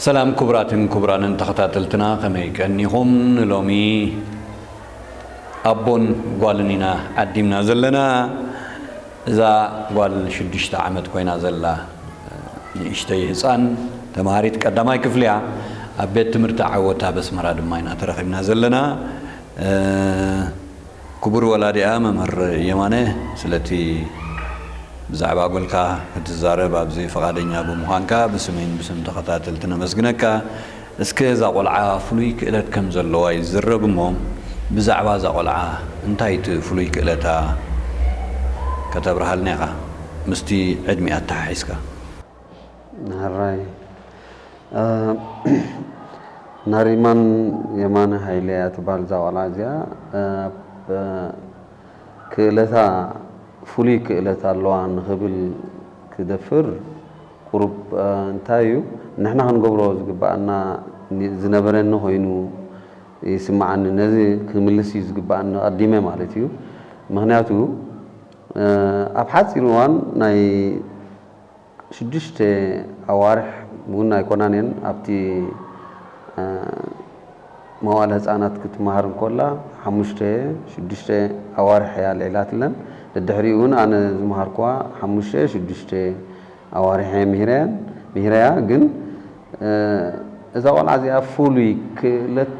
ሰላም ክቡራትን ክቡራንን ተኸታተልትና፣ ከመይ ቀኒኹም? ንሎሚ ኣቦን ጓልን ኢና ዓዲምና ዘለና። እዛ ጓል ሽዱሽተ ዓመት ኮይና ዘላ ንእሽተይ ህፃን ተምሃሪት ቀዳማይ ክፍሊ እያ። ኣብ ቤት ትምህርቲ ዓወት ኣብ ኣስመራ ድማ ኢና ተረኺብና ዘለና። ክቡር ወላዲኣ መምህር የማነ፣ ስለቲ ብዛዕባ ጓልካ ክትዛረብ ኣብዚ ፍቓደኛ ብምዃንካ ብስመይን ብስም ተኸታተልቲ ነመስግነካ። እስከ እዛ ቆልዓ ፍሉይ ክእለት ከም ዘለዋ ይዝረብ እሞ፣ ብዛዕባ እዛ ቆልዓ እንታይ እቲ ፍሉይ ክእለታ ከተብርሃልና ኢኻ፣ ምስቲ ዕድሚኣ ኣተሓሒዝካ? ናራይ ናሪማን የማነ ሃይለ እያ ትበሃል እዛ ቆልዓ እዚኣ። ክእለታ ፍሉይ ክእለት ኣለዋ ንኽብል ክደፍር ቁሩብ እንታይ እዩ ንሕና ክንገብሮ ዝግባኣና ዝነበረኒ ኮይኑ ይስምዓኒ። ነዚ ክምልስ እዩ ዝግባኣኒ ኣቐዲመ ማለት እዩ። ምኽንያቱ ኣብ ሓፂር እዋን ናይ ሽዱሽተ ኣዋርሕ እውን ኣይኮናን እየን ኣብቲ መዋእለ ህፃናት ክትመሃር እንኮላ ሓሙሽተ ሽዱሽተ ኣዋርሕ እያ ኣልዒላትለን። ደድሕሪኡ እውን ኣነ ዝመሃርኩዋ ሓሙሽተ ሽዱሽተ ኣዋርሕ እየ ምሂረያን ምሂረያ። ግን እዛ ቆልዓ እዚኣ ፍሉይ ክእለት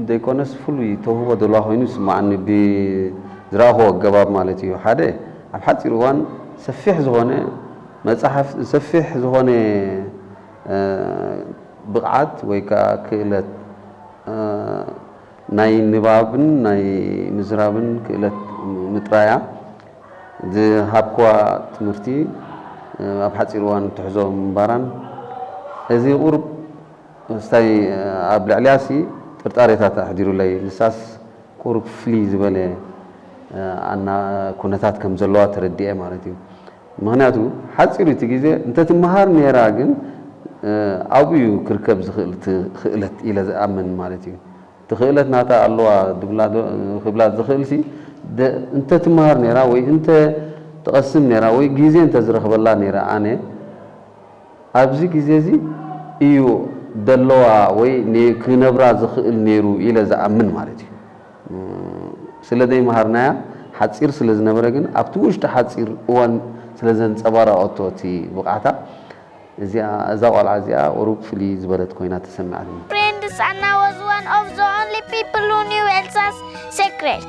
ዘይኮነስ ፍሉይ ተውህቦ ዘለዋ ኮይኑ ይስምዓኒ ብዝረኣኹዎ ኣገባብ ማለት እዩ። ሓደ ኣብ ሓፂር እዋን ሰፊሕ ዝኾነ መፅሓፍ ሰፊሕ ዝኾነ ብቕዓት ወይ ከዓ ክእለት ናይ ንባብን ናይ ምዝራብን ክእለት ምጥራያ ዝሃብክዋ ትምህርቲ ኣብ ሓፂር እዋን ትሕዞ ምንባራን እዚ ቁሩብ ስታይ ኣብ ልዕሊያሲ ጥርጣሬታት ኣሕዲሩለይ። ንሳስ ቁሩብ ፍልይ ዝበለ ኣና ኩነታት ከም ዘለዋ ተረዲኤ ማለት እዩ። ምኽንያቱ ሓፂሩ እቲ ግዜ እንተትመሃር ነይራ ግን ኣብኡ እዩ ክርከብ ዝኽእል እቲ ክእለት ኢለ ዝኣምን ማለት እዩ። እቲ ክእለት ናታ ኣለዋ ክብላ ዝኽእል ሲ እንተትመሃር ነይራ ወይ እንተ ትቐስም ነይራ ወይ ግዜ እንተዝረኽበላ ነይራ ኣነ ኣብዚ ግዜ እዚ እዩ ደለዋ ወይ ክነብራ ዝኽእል ነይሩ ኢለ ዝኣምን ማለት እዩ። ስለ ዘይመሃርናያ ሓፂር ስለ ዝነበረ ግን ኣብቲ ውሽጢ ሓፂር እዋን ስለ ዘንፀባረቐቶ እቲ ብቕዓታ እዚኣ እዛ ቆልዓ እዚኣ ቁሩብ ፍልይ ዝበለት ኮይና ተሰሚዓትኒ። Friends, Anna was one of the only people who knew Elsa's secret.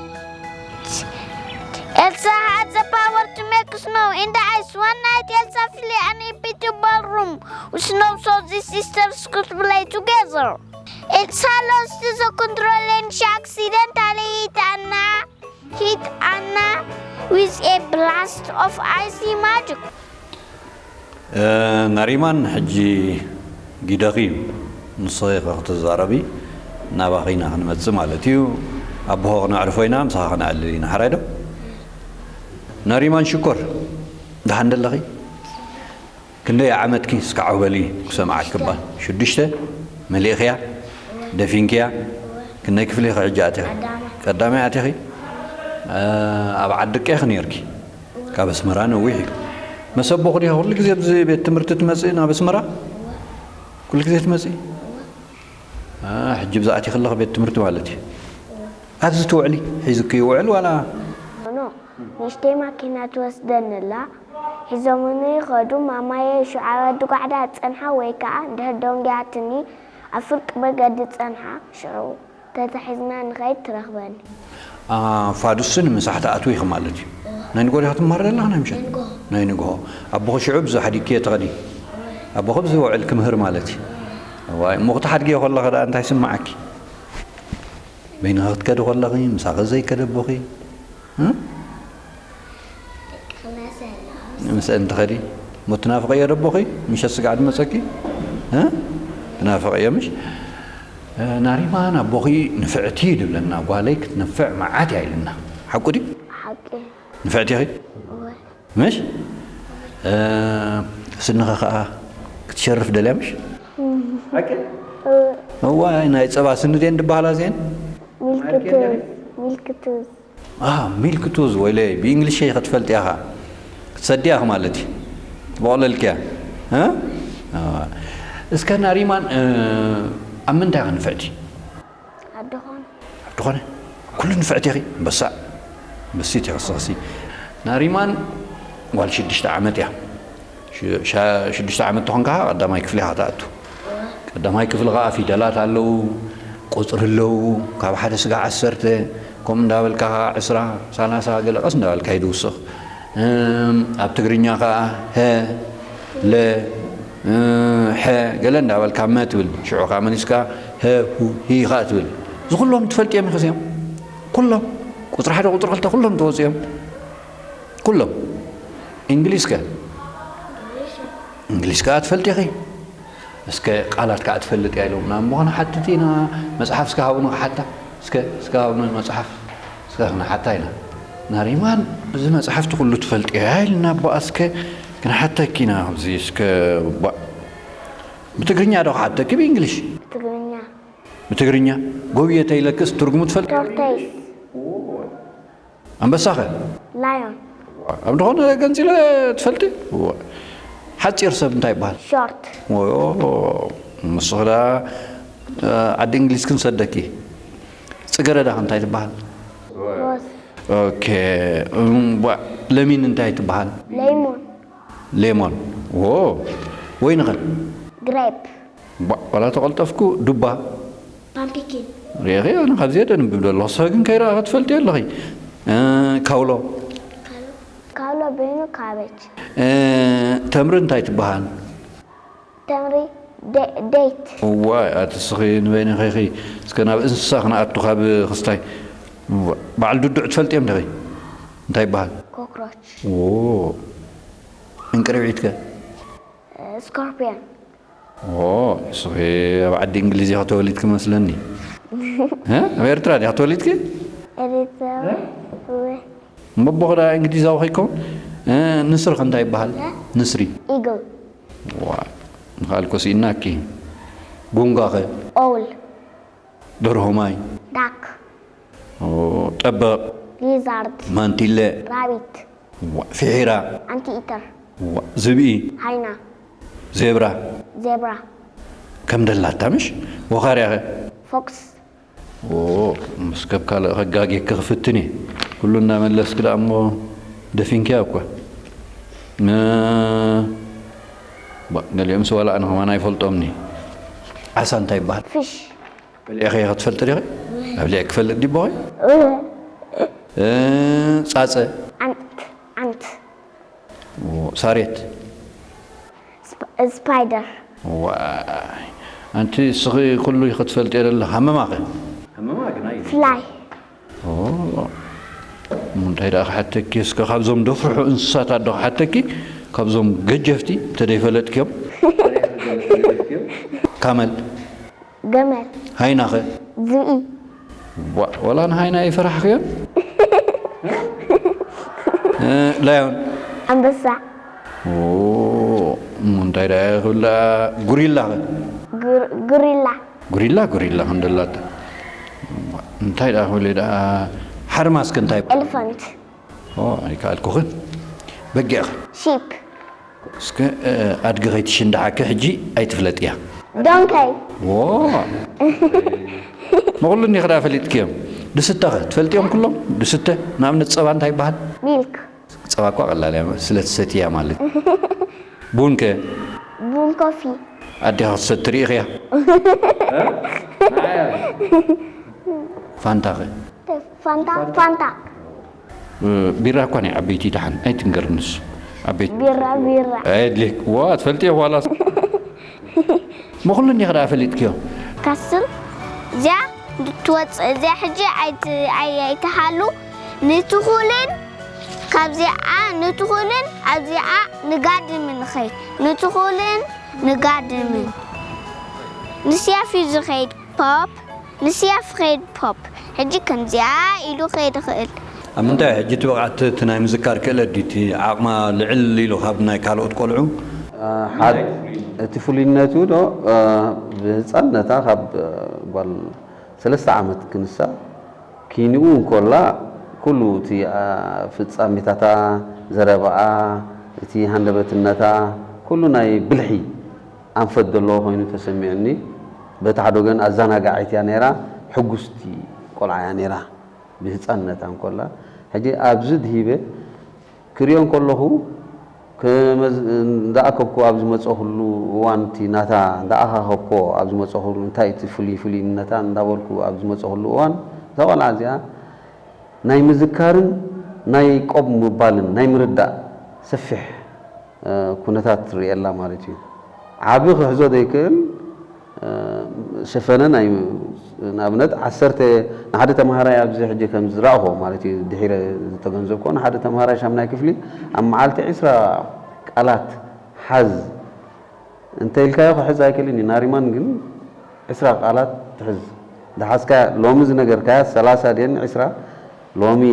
Elsa had the power to make snow in the ice. One night, Elsa flew an impossible room with snow so the sisters could play together. Elsa lost the control and she accidentally hit Anna, hit Anna with a blast of icy magic. ናሪማን ሕጂ ጊደኺ እዩ። ንስኺ ኢኺ ክትዛረቢ ናባኺ ኢና ክንመጽእ ማለት እዩ። ኣቦኺ ክነዕርፎ ኢና፣ ምሳኺ ክነዕልል ኢና። ሓራይ ዶ? ናሪማን ሽኮር፣ ደሓን ደለኺ? ክንደይ ዓመትኪ እስካዕ በሊ ክሰምዓኪ እባ። ሽዱሽተ መሊእኽያ? ደፊንክያ? ክንደይ ክፍሊ ኢኺ ሕጂ ኣቲኺ? ቀዳማይ ኣቲኺ? ኣብ ዓዲ ደቀ ኢኺ ነይርኪ? ካብ ኣስመራ ነዊሕ እዩ። መሰቦ ክዲ ኩሉ ግዜ ኣብዚ ቤት ትምህርቲ ትመጽእ ናብ ኣስመራ? ኩሉ ግዜ ትመጽእ? ኣህ ሕጂ ብዛዕቲ ክለኽ ቤት ትምህርቲ ማለት እዩ። ኣብዚ ትውዕሊ ሒዝኪ ይውዕል ዋላ? ኖ ንእሽተይ ማኪና ትወስደንላ ሒዞምኒ ይኸዱ ማማየ ሽዑ ኣብ ኣዲጓዕዳ ጸንሓ ወይ ከኣ እንድሕር ደንጉያትኒ ኣብ ፍርቂ መገዲ ጸንሓ ሽዑ ተታሒዝና ንኸይድ ትረኽበኒ። ፋዱስን ምሳሕ ትኣትዊ ኢኺ ማለት እዩ። ናይ ንጎ ዲኻ ትመሃር ዘለኻ ናይ ምሸት? ናይ ንግሆ። ኣቦኺ ሽዑ ብዚ ሓዲግክዮ ትኸዲ? ኣቦኺ ብዚ ውዕል ክምህር ማለት እዩ። እዋይ እሞ ክትሓድግዮ ከለኺ ደኣ እንታይ ይስምዓኪ? በይንኺ ክትከዲ ከለኺ ምሳኺ ዘይከደ ኣቦኺ? ምስአን ትኸዲ እሞ ትናፍቐዮ ዶ ኣቦኺ ምሸት ስጋዕ ድመፀኪ ትናፍቐዮ ምሽ ናሪማን ኣቦኺ ንፍዕቲ ድብለና ጓለይ ክትንፍዕ መዓት እያ ኢልና ሓቁ ድዩ ሓቂ ንፍዕቲ ኢኺ እወ ምሽ ስንኻ ኸዓ ክትሸርፍ ደልያ ምሽ ሓቂ እወ እዋይ ናይ ፀባ ስኒ ድየን ድበሃላ እዚአን ሚልክቱዝ ሚልክቱዝ ሚልክ ቱዝ ወይለ ብእንግሊሽ ከይከ ትፈልጥ ኢኻ ክትሰዲ ኢኻ ማለት እዩ ትበቕለልክያ እስከ ናሪማን ኣብ ምንታይ ኢኺ ንፍዕቲ? ኣብ ድኾነ ኣብ ድኾነ ኩሉ ንፍዕቲ ኢኺ። ኣንበሳ ኣንበሲት ኢኺ ንስኽሲ። ናሪማን ጓል ሽዱሽተ ዓመት እያ። ሽዱሽተ ዓመት ተኾንካ ቀዳማይ ክፍሊ ኢኻ ትኣቱ። ቀዳማይ ክፍሊ ከዓ ፊደላት ኣለዉ፣ ቁፅሪ ኣለዉ። ካብ ሓደ ስጋዕ ዓሰርተ ከምኡ እንዳበልካ ከዓ ዕስራ ሰላሳ ገለ ቀስ እንዳበልካ እዩ ዝውስኽ። ኣብ ትግርኛ ከዓ ሀ ለ ሐ ገለ እንዳበልካ መ ትብል። ሽዑ ከዓ መሊስካ ሀ ሁ ሂ ከዓ ትብል። እዚ ኩሎም ትፈልጥዮም ኢኺ እዚኦም ኩሎም ቁፅሪ ሓደ ቁፅሪ ክልተ ኩሎም ትወፅዮም። ኩሎም። እንግሊዝ ከ? እንግሊዝ ከኣ ትፈልጢ ኢኺ? እስከ ቃላት ከኣ ትፈልጥ እያ ኢሎምና እሞ ክንሓትት ኢና። መጽሓፍ እስከ ሃቡና ክሓታ። እስከ እስከ ሃቡና መጽሓፍ እስከ ክንሓታ ኢና። ናሪማን እዚ መጽሓፍቲ ኩሉ ትፈልጥ እያ ኢልና እባ እስከ ክንሓተኪ ኢና ኣብዚ እስከ ባ ብትግርኛ ዶ ክሓተኪ ብእንግሊሽ? ትግርኛ ብትግርኛ ጎብየ ተይለክስ ትርጉሙ ትፈልጥ? ቶርተይስ ኣንበሳኸ? ላዮን ኣብ ዝኾነ ገንፂለ ትፈልጢ? ሓፂር ሰብ እንታይ ይበሃል? ሾርት ወዮ ንስኽ ደኣ ዓዲ እንግሊዝ ክንሰደኪ ፅገረዳ እንታይ ትበሃል? ሮዝ ኦኬ እምቧ ለሚን እንታይ ትበሃል? ሌሞን ሌሞን ዎ ወይንኸ ግሬፕ እምቧ ዋላ ተቐልጠፍኩ ዱባ ፓምፒኪን ሪኢኺ ኣነ ካብዚ የደንብብ ደለኹ ስኸ ግን ከይረኣኸ ትፈልጢ ኣለኺ እ፣ ካውሎ ካውሎ በይኑ ካበጅ እ፣ ተምሪ እንታይ ትበሃል? ተምሪ ደ- ዴት እዋይ ኣቲ ስኺ ንበይንኺ እስከ ናብ እንስሳ ክንኣቱ ካብ ክስታይ እዋ፣ በዓል ድዱዕ ትፈልጥዮም ዲኺ እንታይ ይበሃል ኮክሮች ዎ እንቅርቢዒትከ ስኮርፒዮን ዎ እስኺ ኣብ ዓዲ እንግሊዝ ኢኻ ተወሊድኪ መስለኒ እ? ኣብ ኤርትራ ዲኻ ተወሊድኪ ኤሪትራዊ መቦ ክዳ እንግሊዛዊ ከይከውን እ፣ ንስሪ ከ እንታይ ይበሃል ንስሪ ኢግል ዋ ንኻልኮ ስኢናኪ ጉንጋኸ ኦውል ደርሆ ማይ ዳክ ኦ፣ ጠበቕ ሊዛርድ ማንቲለ ራቢት ዋ፣ ፊሒራ ኣንቲ ኢተር ዋ፣ ዝብኢ ሃይና ዜብራ ዜብራ ከም ደላታ ምሽ ወኻርያኸ ፎክስ ኦ፣ ምስ ከብ ካልእ ከጋጌ ክፍትን እየ ኩሉ እናመለስክ ደኣ እሞ ደፊንክያ እኮ እ፣ ባ፣ ገሊኦምስ ዋላ ኣነ ከማን ኣይፈልጦምኒ ዓሳ እንታይ ይበሃል ፊሽ በሊዕኸ ክትፈልጥ ዲኺ ኣብሊዐ ክፈልጥ ዲቦኸ እ፣ ጻጸ ዓንት ዓንት ሳሬት ስፓይደር ዋይ ኣንቲ እስኺ ኩሉ ክትፈልጥ የለለ ሃመማኸ ፍላይ እንታይ ደኣ ክሓተኪ እስከ ካብዞም ደፍርሑ እንስሳታት ዶ ክሓተኪ ካብዞም ገጀፍቲ እንተደይፈለጥክዮም ካመል ገመል ሃይናኸ ዝብኢ ዋላ ንሃይና ይፈራሕክዮን ላዮን ኣንበሳ እንታይ ደኣ ክብላ ጉሪላኸ ጉሪላ ጉሪላ ጉሪላ ክንደላታ እንታይ ደኣ ክብል ደኣ ሓርማስከ እንታይ ኤሌፋንት ኣይከኣልኩኽን በጊዕኸ ሺፕ እስከ ኣድጊ ከይትሽንዳሓኪ ሕጂ ኣይትፍለጥያ ዶንከይ ዎ መቕሉ እኒኽ ደኣ ፈሊጥክዮም ድስተኸ ትፈልጥዮም ኩሎም ድስተ ንኣብነት ፀባ እንታይ ይበሃል ሚልክ ፀባ እኳ ቀላል እያ ስለ ትሰትያ ማለት ቡንከ ቡን ኮፊ ኣዴኻ ክትሰቲ ርኢኽያ ፋንታኸ ፋንታ ፋንታ ቢራ እኳ ናይ ዓበይቲ ደሓን ኣይትንገርንስ ዓበይቲ ቢራ ቢራ ኣየድልየክ ዋ ትፈልጥዮ ዋላ መኹሉ እኒኻ ደኣ ፈሊጥክዮ ካስል እዚኣ ትወፅእ እዚኣ ሕጂ ኣይትሃሉ ንትኹልን ካብዚኣ ንትኹልን ኣብዚኣ ንጋድምን ኸይድ ንትኹልን ንጋድምን ንስያፍ እዩ ዝኸይድ ፖፕ ንስያፍ ኸይድ ፖፕ ሕጂ ከምዚኣ ኢሉ ኸይድ ኽእል ኣብ ምንታይ ሕጂ እቲ ብቕዓት እቲ ናይ ምዝካር ክእለት ድዩ እቲ ዓቕማ ልዕል ኢሉ ካብ ናይ ካልኦት ቆልዑ ሓደ እቲ ፍሉይነቱ ዶ ብህፃንነታ ካብ ጓል ሰለስተ ዓመት ክንሳ ኪንኡ እንኮላ ኩሉ እቲ ፍፃሜታታ ዘረባኣ እቲ ሃንደበትነታ ኩሉ ናይ ብልሒ ኣንፈት ዘለዎ ኮይኑ ተሰሚዑኒ። በቲ ሓደ ወገን ኣዘናጋዒት እያ ነይራ፣ ሕጉስቲ ቆልዓ እያ ነይራ ብህፃንነታ እንኮላ። ሕጂ ኣብዚ ድሂበ ክሪኦ እንከለኹ፣ ከመዝ-፣ እንዳኣከብኩ ኣብ ዝመፀኹሉ እዋን፣ እቲ ናታ እንዳኣኻኸብኮ ኣብ ዝመፀኹሉ፣ እንታይ እቲ ፍሉይ ፍሉይነታ እንዳበልኩ ኣብ ዝመፀኹሉ እዋን፣ እዛ ቆልዓ እዚኣ ናይ ምዝካርን ናይ ቆብ ምባልን ናይ ምርዳእ ሰፊሕ፣ እ፣ ኩነታት ትርእየላ ማለት እዩ። ዓቢ ክሕዞ ዘይክእል፣ እ፣ ሸፈነ ናይ፣ ንኣብነት፣ ዓሰርተ ንሓደ ተምሃራይ፣ ኣብዚ ሕጂ ከም ዝረኣኹዎ ማለት እዩ፣ ድሒረ ዝተገንዘብኩዎ፣ ንሓደ ተምሃራይ ሻምናይ ክፍሊ ኣብ መዓልቲ ዕስራ ቃላት ሓዝ እንተ ኢልካዮ ክሕዝ ኣይክእልን እዩ። ናሪማን ግን ዕስራ ቃላት ትሕዝ። ዝሓዝካያ፣ ሎሚ ዝነገርካያ ሰላሳ ድየን ዕስራ፣ ሎሚ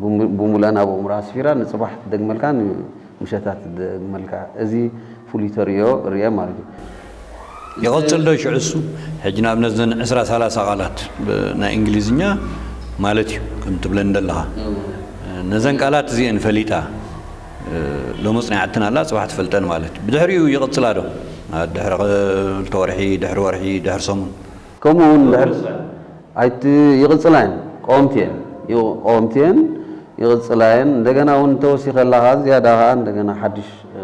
ብሙ-፣ ብሙሉአን ኣብ ኣእምሮኣ ኣስፊራ፣ ንጽባሕ ትደግመልካ፣ ንምሸታት ትደግመልካ። እዚ ፍሉይ ተርእዮ ርእየ ማለት እዩ። ይቐጽል ዶ ሽዑ እሱ? ሕጂ ንኣብነት እዘን ዕስራ ሰላሳ ቃላት ብ-፣ ናይ እንግሊዝኛ ማለት እዩ፣ ከም ትብለን ዘለኻ። ነዘን ቃላት እዚአን ፈሊጣ፣ እ፣ ሎሚ ጽኒዓትን ኣላ፣ ጽባሕ ትፈልጠን ማለት እዩ። ብድሕሪኡ ይቕጽላ ዶ? ድሕሪ ክልተ ወርሒ፣ ድሕሪ ወርሒ፣ ድሕሪ ሰሙን? ከምኡ እውን ድሕሪ ኣይቲ ይቕጽላ እየን። ቀወምቲ እየን። ይቕ-፣ ቀወምቲ እየን፣ ይቕጽላ እየን። እንደገና እውን እንተወሲኸላ ኸዓ ዝያዳ ኸዓ እንደገና ሓድሽ፣ እ፣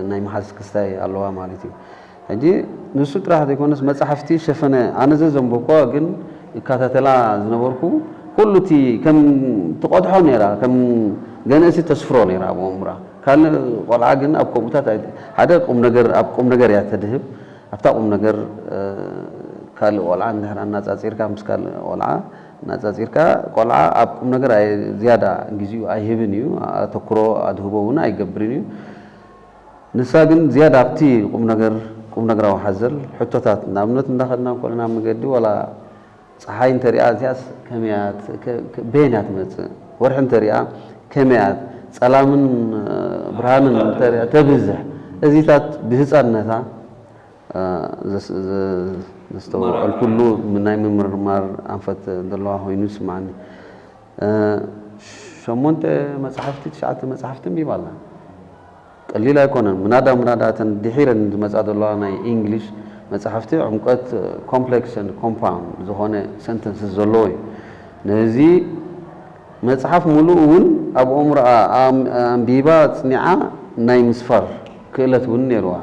ናይ መሓዝ ክስታይ ኣለዋ ማለት እዩ። ሕጂ ንሱ ጥራሕ ዘይኮነስ መጻሕፍቲ ሸፈነ፣ ኣነ ዘዘንበብኳ ግን እከታተላ ዝነበርኩ፣ ኩሉ እቲ ከም ትቐድሖ ነይራ፣ ከም ገንእሲ ተስፍሮ ነይራ ኣብ ኣእምሮኣ። ካልእ ቆልዓ ግን ኣብ ከምኡታት ኣይ-፣ ሓደ ቁም ነገር፣ ኣብ ቁም ነገር እያ ተድህብ። ኣብታ ቁም ነገር፣ እ፣ ካልእ ቆልዓ እንድሕር ኣናጻጺርካ፣ ምስ ካልእ ቆልዓ ኣናጻጺርካ፣ ቆልዓ ኣብ ቁም ነገር ኣይ-፣ ዝያዳ ግዜኡ ኣይህብን እዩ፣ ኣተኩሮ ኣድህቦ እውን ኣይገብርን እዩ። ንሳ ግን ዝያዳ ኣብቲ ቁም ነገር፣ ቁም ነገራዊ ሓዘል ሕቶታት፣ ንኣብነት እንዳኸድና እንኮለና ኣብ መገዲ፣ ዋላ ጸሓይ እንተሪኣ እዚኣስ ከመይ እያ ት-፣ ከ-፣ ከ-፣ በየን እያ ትመጽእ? ወርሒ እንተሪኣ ከመይ እያ? ጸላምን፣ እ፣ ብርሃንን እንተሪኣ ተብዝሕ። እዚታት ብህጻንነታ፣ እ፣ ዘስ-፣ ዘ-፣ ዘስተውዐልኩሉ ናይ ምምርማር ኣንፈት ዘለዋ ኮይኑ ይስምዓኒ። እ፣ ሸሞንተ መጻሕፍቲ፣ ትሽዓተ መጻሕፍቲ ኣንቢባ ኣላ። ቀሊል ኣይኮነን። ምናዳ ምናዳ እተን ድሒረን ዝመጻ ዘለዋ ናይ ኢንግሊሽ መጻሕፍቲ ዕምቆት፣ ኮምፕሌክስን ኮምፓውንድ ዝኾነ ሰንተንስ ዘለዎ እዩ። ነዚ መጽሓፍ ሙሉእ እውን ኣብ ኣእምሮኣ ኣም-፣ ኣንቢባ ኣጽኒዓ ናይ ምስፋር ክእለት እውን ነይርዋ።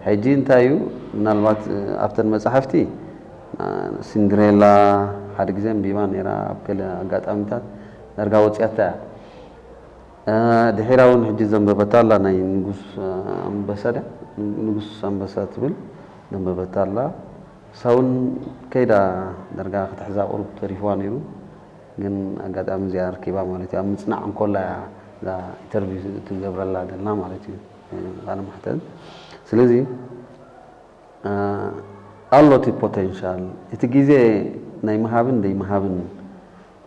ሕጂ እንታይ እዩ፣ ምናልባት ኣብተን መጻሕፍቲ፣ እ፣ ሲንድሬላ ሓደ ግዜ ኣንቢባ ነይራ፣ ኣብ ገለ ኣጋጣሚታት ዳርጋ ወጺኣታ እያ። እ፣ ድሒራ እውን ሕጂ ዘንበበታ ኣላ፣ ናይ ንጉስ ኣንበሳ ድያ? ንጉስ ኣንበሳ ትብል ዘንበበታ ኣላ። ንሳ እውን ከይዳ ዳርጋ ክትሕዛ ቁሩብ ተሪፍዋ ነይሩ። ግን ኣጋጣሚ እዚኣ ረኪባ ማለት እዩ። ኣብ ምጽናዕ እንኮላ እያ እዛ ኢንተርቪው ትገብረላ ዘላ ማለት እዩ፣ እ፣ ቃለ መሕተት። ስለዚ፣ እ፣ ኣሎ እቲ ፖቴንሻል። እቲ ግዜ ናይ ምሃብን ዘይምሃብን፣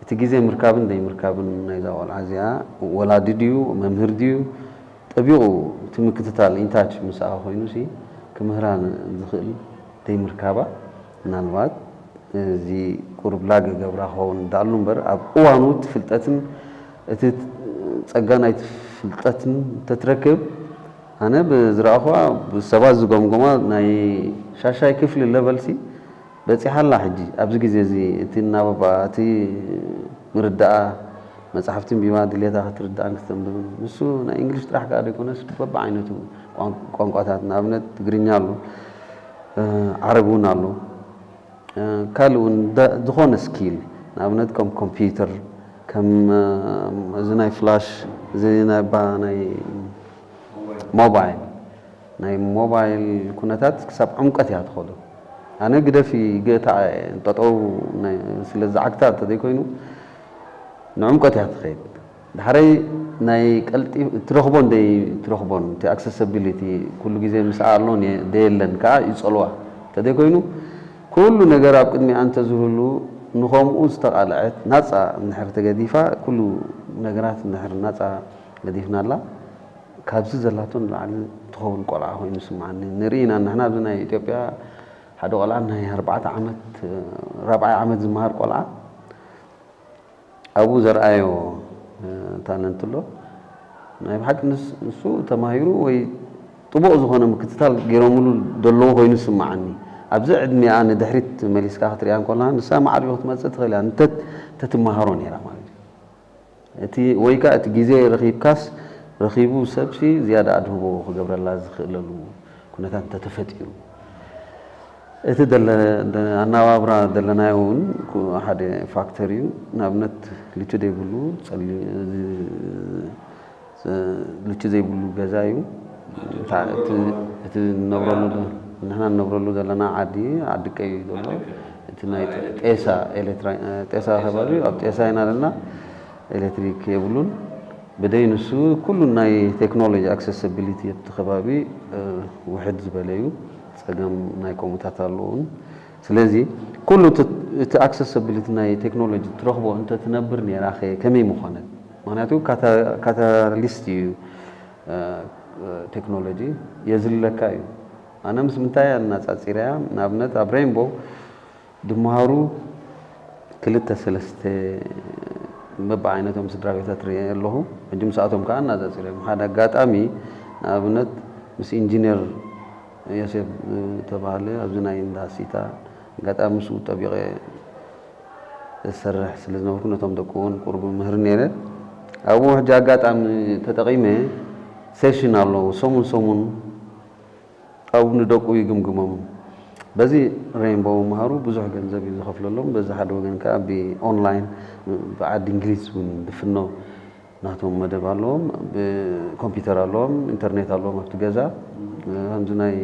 እቲ ግዜ ምርካብን ዘይምርካብን ናይዛ ቆልዓ እዚኣ፣ ወላዲ ድዩ፣ መምህር ድዩ፣ ጠቢቑ እቲ ምክትታል፣ ኢንታች ምስኣ ኮይኑሲ፣ ክምህራ ዝኽእል ዘይምርካባ፣ ምናልባት እዚ ቁሩብ ላግ ይገብራ ክኸውን ደኣሉ እምበር፣ ኣብ እዋኑ እቲ ፍልጠትን እቲ ጸጋ ናይቲ ፍልጠትን እንተትረክብ፣ ኣነ ብዝረኣኹዋ፣ ብሰባት ዝገምገማ፣ ናይ ሻሻይ ክፍሊ ለቨልሲ በጺሓ ኣላ። ሕጂ ኣብዚ ግዜ እዚ እቲ እናበባ፣ እቲ ምርዳኣ፣ መጻሕፍቲ ኣንቢባ ድሌታ ክትርዳእን ክተንብብን፣ ንሱ ናይ እንግሊሽ ጥራሕ ከኣ ዘይኮነስ በብዓይነቱ ቋን-፣ ቋንቋታት፣ ንኣብነት ትግርኛ ኣሎ፣ እ፣ ዓረብ እውን ኣሎ። እ፣ ካልእ እውን ደ-፣ ዝኾነ ስኪል፣ ንኣብነት ከም ኮምፒውተር፣ ከም፣ እ፣ እዚ ናይ ፍላሽ፣ እዚ ናይ ባ-፣ ናይ ሞባይል፣ ናይ ሞባይል ኩነታት ክሳብ ዕምቀት እያ ትኸዶ። ኣነ ግደፊ፣ ገታ፣ ጠጠው ናይ፣ ስለ ዝዓግታ እንተዘይኮይኑ፣ ንዕምቀት እያ ትኸይድ። ዳሕረይ ናይ ቀልጢ-፣ ትረኽቦን ደይ ትረኽቦን፣ እቲ ኣክሰሰቢሊቲ ኩሉ ግዜ ምስኣ ኣሎን የ-፣ ደየለን ከኣ ይጸልዋ። እንተዘይኮይኑ፣ ኩሉ ነገር ኣብ ቅድሚኣ እንተዝህሉ፣ ንኸምኡ ዝተቓልዐት ናጻ እንድሕር ተገዲፋ፣ ኩሉ ነገራት እንድሕር ናጻ ገዲፍናላ፣ ካብዚ ዘላቶ ንላዕሊ ትኸውን ቆልዓ ኮይኑ ይስምዓኒ። ንርኢ ኢና፣ ንሕና ኣብዚ ናይ ኢትዮጵያ ሓደ ቆልዓ ናይ ኣርባዕተ ዓመት፣ ራብዓይ ዓመት ዝመሃር ቆልዓ፣ ኣብኡ ዘርኣዮ፣ እ፣ ታለንት ኣሎ። ናይ ብሓቂ ንስ-፣ ንሱ ተማሂሩ ወይ ጥቡቕ ዝኾነ ምክትታል ገይሮምሉ ዘለዉ ኮይኑ ዝስምዓኒ። ኣብዚ ዕድሚኣ ንድሕሪት መሊስካ ክትሪኣ እንከለኻ ንሳ ማዕሪኡ ክትመጽእ ትኽእል እያ እንተ እንተትመሃሮ ነይራ ማለት እዩ። እቲ ወይ ከኣ እቲ ግዜ ረኺብካስ ረኺቡ ሰብሲ ዝያዳ ኣድህቦ ክገብረላ ዝኽእለሉ ኩነታት እንተተፈጢሩ። እቲ ደለ- ደ- ኣነባብራ ዘለናዮ እውን ኩ- ሓደ ፋክተር እዩ። ንኣብነት ልቹ ዘይብሉ ጸሊ- ልቹ ዘይብሉ ገዛ እዩ። እታ- እቲ- እቲ ንነብረሉ ዘ- ንሕና ንነብረሉ ዘለና ዓዲ ዓዲ ቀይ እዩ ዘሎ። እቲ ናይ ጤ- ጤሳ ኤሌክትራ- ጤሳ ከባቢ ኣብ ጤሳ ኢና ዘለና። ኤሌክትሪክ የብሉን። ብደይ ንሱ ኩሉ ናይ ቴክኖሎጂ ኣክሰሲቢሊቲ ኣብቲ ከባቢ ውሕድ ዝበለ እዩ። ጸገም ናይ ከምኡታት ኣለውን። ስለዚ ኩሉ እቲ ኣክሰሲቢሊቲ ናይ ቴክኖሎጂ ትረኽቦ እንተትነብር ነይራኸ ከመይ ምኾነት? ምክንያቱ ካታሊስት እዩ። ቴክኖሎጂ የዝልለካ እዩ። ኣነ ምስ ምንታይ ኣነጻጺረያ? ንኣብነት ኣብ ሬንቦ ድምሃሩ ክልተ ሰለስተ በብዓይነቶም ስድራ ቤታት ርእየ ኣለኹ። ሕጂ ምስኣቶም ከዓ እናዛጺረ እዮም። ሓደ ኣጋጣሚ ንኣብነት ምስ ኢንጂነር ዮሴፍ ዝተባህለ ኣብዚ ናይ እንዳ ሲታ ኣጋጣሚ ምስኡ ጠቢቐ እሰርሕ ስለ ዝነበርኩ ነቶም ደቁ እውን ቁሩብ ምህር ነይረ። ኣብኡ ሕጂ ኣጋጣሚ ተጠቒመ ሴሽን ኣለዉ ሰሙን ሰሙን ኣብኡ ንደቁ ይግምግሞም። በዚ ሬንቦው መሃሩ ብዙሕ ገንዘብ እዩ ዝኸፍለሎም። በዚ ሓደ ወገን ከዓ ብኦንላይን ብዓዲ እንግሊዝ እውን ዝፍኖ ናቶም መደብ ኣለዎም። ብኮምፒውተር ኣለዎም፣ ኢንተርኔት ኣለዎም ኣብቲ ገዛ። ከምዚ ናይ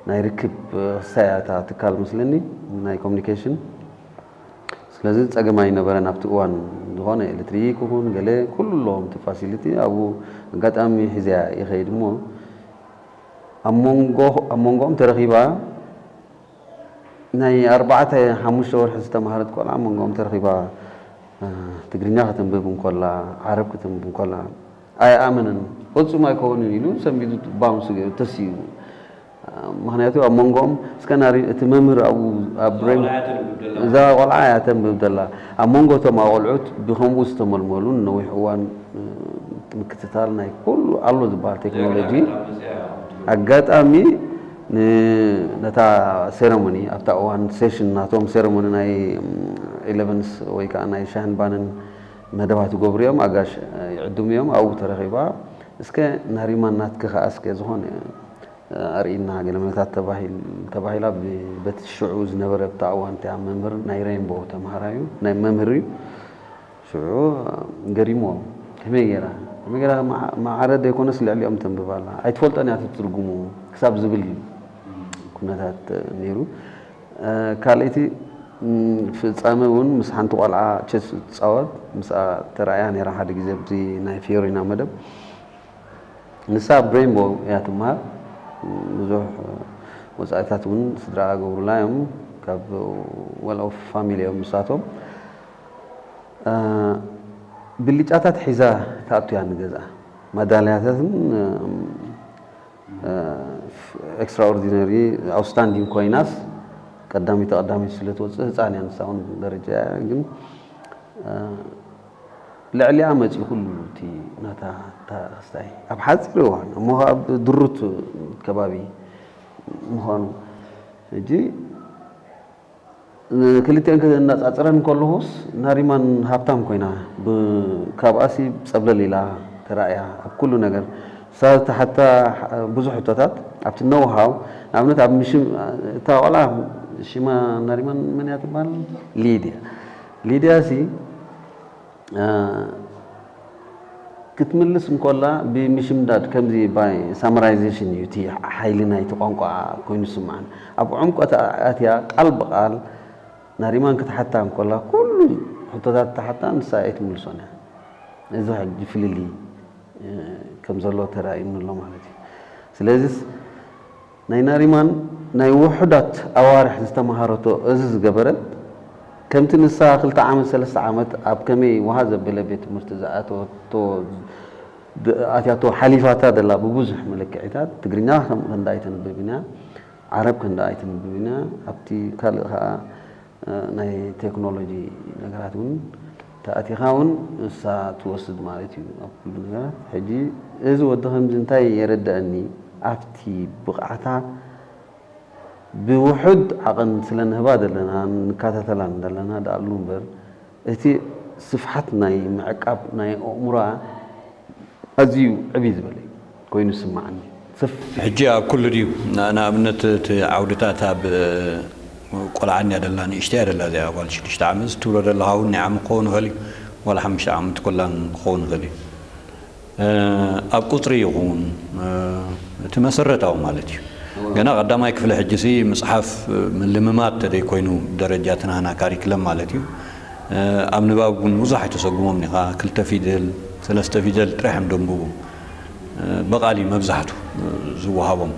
ናይ ርክብ ክሳያታ ትካል መስለኒ ናይ ኮሚኒኬሽን። ስለዚ ፀገም ኣይነበረን ኣብቲ እዋን። ዝኾነ ኤሌክትሪክ ይኹን ገለ ኩሉ ኣለዎም እቲ ፋሲሊቲ። ኣብኡ ኣጋጣሚ ሒዘያ ይኸይድ እሞ ኣብ መንጎ ኣብ መንጎኦም ተረኺባ ናይ ኣርባዕተ ሓሙሽተ ወርሒ ዝተምሃረት ቆልዓ ኣብ መንጎኦም ተረኺባ ትግርኛ ከተንብብ እንኮላ ዓረብ ከተንብብ እንኮላ ኣይኣመንን። ፈጹም ኣይከውንን ኢሉ ሰንቢዱ ባውንስ ገይሩ ተስዩ። ምክንያቱ ኣብ መንጎኦም እስከ ናሪ እቲ መምህር ኣብኡ ኣብ ብሬን እዛ ቆልዓ እያ ተንብብ ዘላ። ኣብ መንጎ እቶም ኣቆልዑት ብከምኡ ዝተመልመሉን ነዊሕ እዋን ምክትታል ናይ ኩሉ ኣሎ ዝበሃል ቴክኖሎጂ ኣጋጣሚ ነታ ሴረሞኒ ኣብታ እዋን ሴሽን ናቶም ሴረሞኒ ናይ ኢለቨንስ ወይ ከዓ ናይ ሻህን ባንን መደባት ይገብሩ እዮም። ኣጋሽ ይዕድሙ እዮም። ኣብኡ ተረኺባ እስከ ናሪማን ናትኪ ከዓ እስከ ዝኾነ ኣርእይና ገለ መለታት ተባሂላ በቲ ሽዑ ዝነበረ ብታ እዋን እቲኣ መምህር ናይ ሬንቦ ተምሃራዩ ናይ መምህር እዩ። ሽዑ ገሪምዎም ከመይ ገይራ ከመይ ገይራ ማዕረ ዘይኮነስ ልዕሊኦም ተንብብ ኣላ ኣይትፈልጦን እያ ትትርጉሙ ክሳብ ዝብል ኩነታት ነይሩ። ካልኣይቲ ፍጻመ እውን ምስ ሓንቲ ቆልዓ ቸስ ትጻወት ምስኣ ተራእያ ነይራ ሓደ ግዜ ኣብዚ ናይ ፊዮሪና መደብ ንሳ ኣብ ሬንቦ እያ ትመሃር። ብዙሕ ወፃኢታት እውን ስድራ ገብሩላ እዮም። ካብ ወል ኦፍ ፋሚሊ እዮም ንሳቶም። ብልጫታት ሒዛ ትኣቱ እያ ንገዝኣ። ማዳልያታትን ኤክስትራኦርዲነሪ ኣውትስታንዲንግ ኮይናስ ቀዳሚት ተቐዳሚት ስለ ትወፅእ ህፃን እያ ንሳ እውን ደረጃ እያ ግን ልዕሊኣ መፂኡ ኩሉ እቲ ናታ ክስታይ ኣብ ሓፂር እዋን እሞ ኣብ ድሩት ከባቢ ምዃኑ ሕጂ ክልቲአን እናፃፅረን ከለኹስ ናሪማን ሃብታም ኮይና ካብኣሲ ፀብለል ኢላ ተራእያ ኣብ ኩሉ ነገር ሳተሓታ ብዙሕ ሕቶታት ኣብቲ ነውሃው ንኣብነት ኣብ ምሽም እታ ቆልዓ ሽማ ናሪማን መን እያ ትበሃል ሊድያ ሊድያ ሲ ክትምልስ እንኮላ ብምሽምዳድ ከምዚ ባይ ሳመራይዜሽን እዩ እቲ ሓይሊ ናይቲ ቋንቋ ኮይኑ ዝስምዓን ኣብ ዕምቆት ኣትያ ቃል ብቃል ናሪማን ክትሓታ እንኮላ ኩሉ ሕቶታት ተሓታ ንሳ ኣይትምልሶን እያ እዚ ሕጂ ፍልልይ ከም ዘሎ ተራእዩኒ ኣሎ ማለት እዩ ስለዚስ ናይ ናሪማን ናይ ውሑዳት ኣዋርሕ ዝተምሃረቶ እዚ ዝገበረት ከምቲ ንሳ ክልተ ዓመት ሰለስተ ዓመት ኣብ ከመይ ውሃ ዘበለ ቤት ትምህርቲ ዝኣተወቶ ኣትያቶ ሓሊፋታ ዘላ ብብዙሕ መለክዒታት ትግርኛ ከም ክንዳ ኣይተንብብን እያ ዓረብ ክንዳ ኣይተንብብን እያ ኣብቲ ካልእ ከዓ ናይ ቴክኖሎጂ ነገራት እውን ተኣቲኻ እውን ንሳ ትወስድ ማለት እዩ ኣብ ኩሉ ነገራት ሕጂ እዚ ወዲ ከምዚ እንታይ የረድኣኒ ኣብቲ ብቕዓታ ብውሑድ ዓቐን ስለ ንህባ ዘለና፣ ንከታተላን ዘለና ደኣሉ እምበር፣ እቲ ስፍሓት ናይ ምዕቃብ ናይ ኣእምሮኣ ኣዝዩ ዕብይ ዝበለ ኮይኑ ዝስምዓኒ። ሰፊሕ ሕጂ ኣብ ኩሉ ድዩ? ን-፣ ንኣብነት እቲ ዓውድታት ኣብ ቆልዓ እንድያ ደላ፣ ንእሽተይ እያ ደላ እዚኣ ጓል ሽዱሽተ ዓመት፣ ትብሎ ዘለኻ እውን ናይ ዓመት ክኸውን ይኽእል እዩ፣ ዋላ ሓሙሽተ ዓመት ኮላን ክኸውን ይኽእል እዩ። እ፣ ኣብ ቁጽሪ ይኹን፣ እ፣ እቲ መሰረታዊ ማለት እዩ። ገና ቀዳማይ ክፍሊ ሕጂ ሲ ምጽሓፍ፣ እ፣ ምልምማድ ተደይ ኮይኑ ደረጃ እቲ ናህና ካሪክለም ማለት እዩ። እ፣ ኣብ ንባብ እውን ብዙሕ ኣይተሰጉሞም ኢኻ። ክልተ ፊደል፣ ሰለስተ ፊደል ጥራሕ እዮም ደንብቡ። እ፣ ብቓል እዩ መብዛሕቱ፣ እ፣ ዝወሃቦም።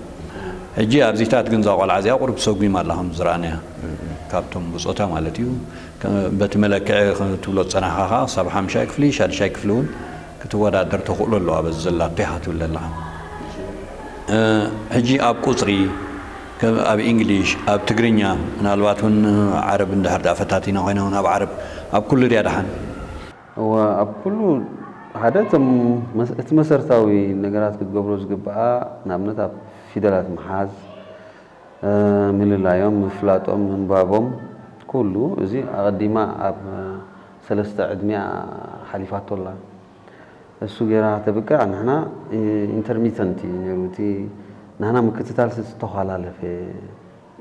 ሕጂ ኣብዚታት ግን እዛ ቆልዓ እዚኣ ቁሩብ ሰጒማ ኣላ ከም ዝረኣናያ፣ እ፣ ካብቶም ብጾታ ማለት እዩ። ከ-፣ በቲ መለክዒ ክትብሎ ዝጸናሕካ ከኣ ክሳብ ሓምሻይ ክፍሊ፣ ሻድሻይ ክፍሊ እውን ክትወዳደር ተኽእሎ ኣለዋ በዚ ዘላቶ ኢኻ ትብል ዘለኻ። እ፣ ሕጂ ኣብ ቁጽሪ፣ ከም ኣብ እንግሊሽ፣ ኣብ ትግርኛ፣ ምናልባት እውን ዓረብ እንድሕር ደኣ ፈታቲና ኮይና እውን ኣብ ዓረብ፣ ኣብ ኩሉ ድያ ደሓን? እወ፣ ኣብ ኩሉ ሓደ እቶም መስ-፣ እቲ መሰረታዊ ነገራት ክትገብሮ ዝግብኣ፣ ንኣብነት ኣብ ፊደላት ምሓዝ፣ እ፣ ምልላዮም፣ ምፍላጦም፣ ምንባቦም፣ ኩሉ እዚ ኣቐዲማ ኣብ ሰለስተ ዕድሚኣ ሓሊፋቶ ኣላ። እሱ ጌራ ተብቅዕ፣ ንሕና ኢንተርሚተንት እዩ ነይሩ። እቲ ናህና ምክትታል ዝተኾላለፈ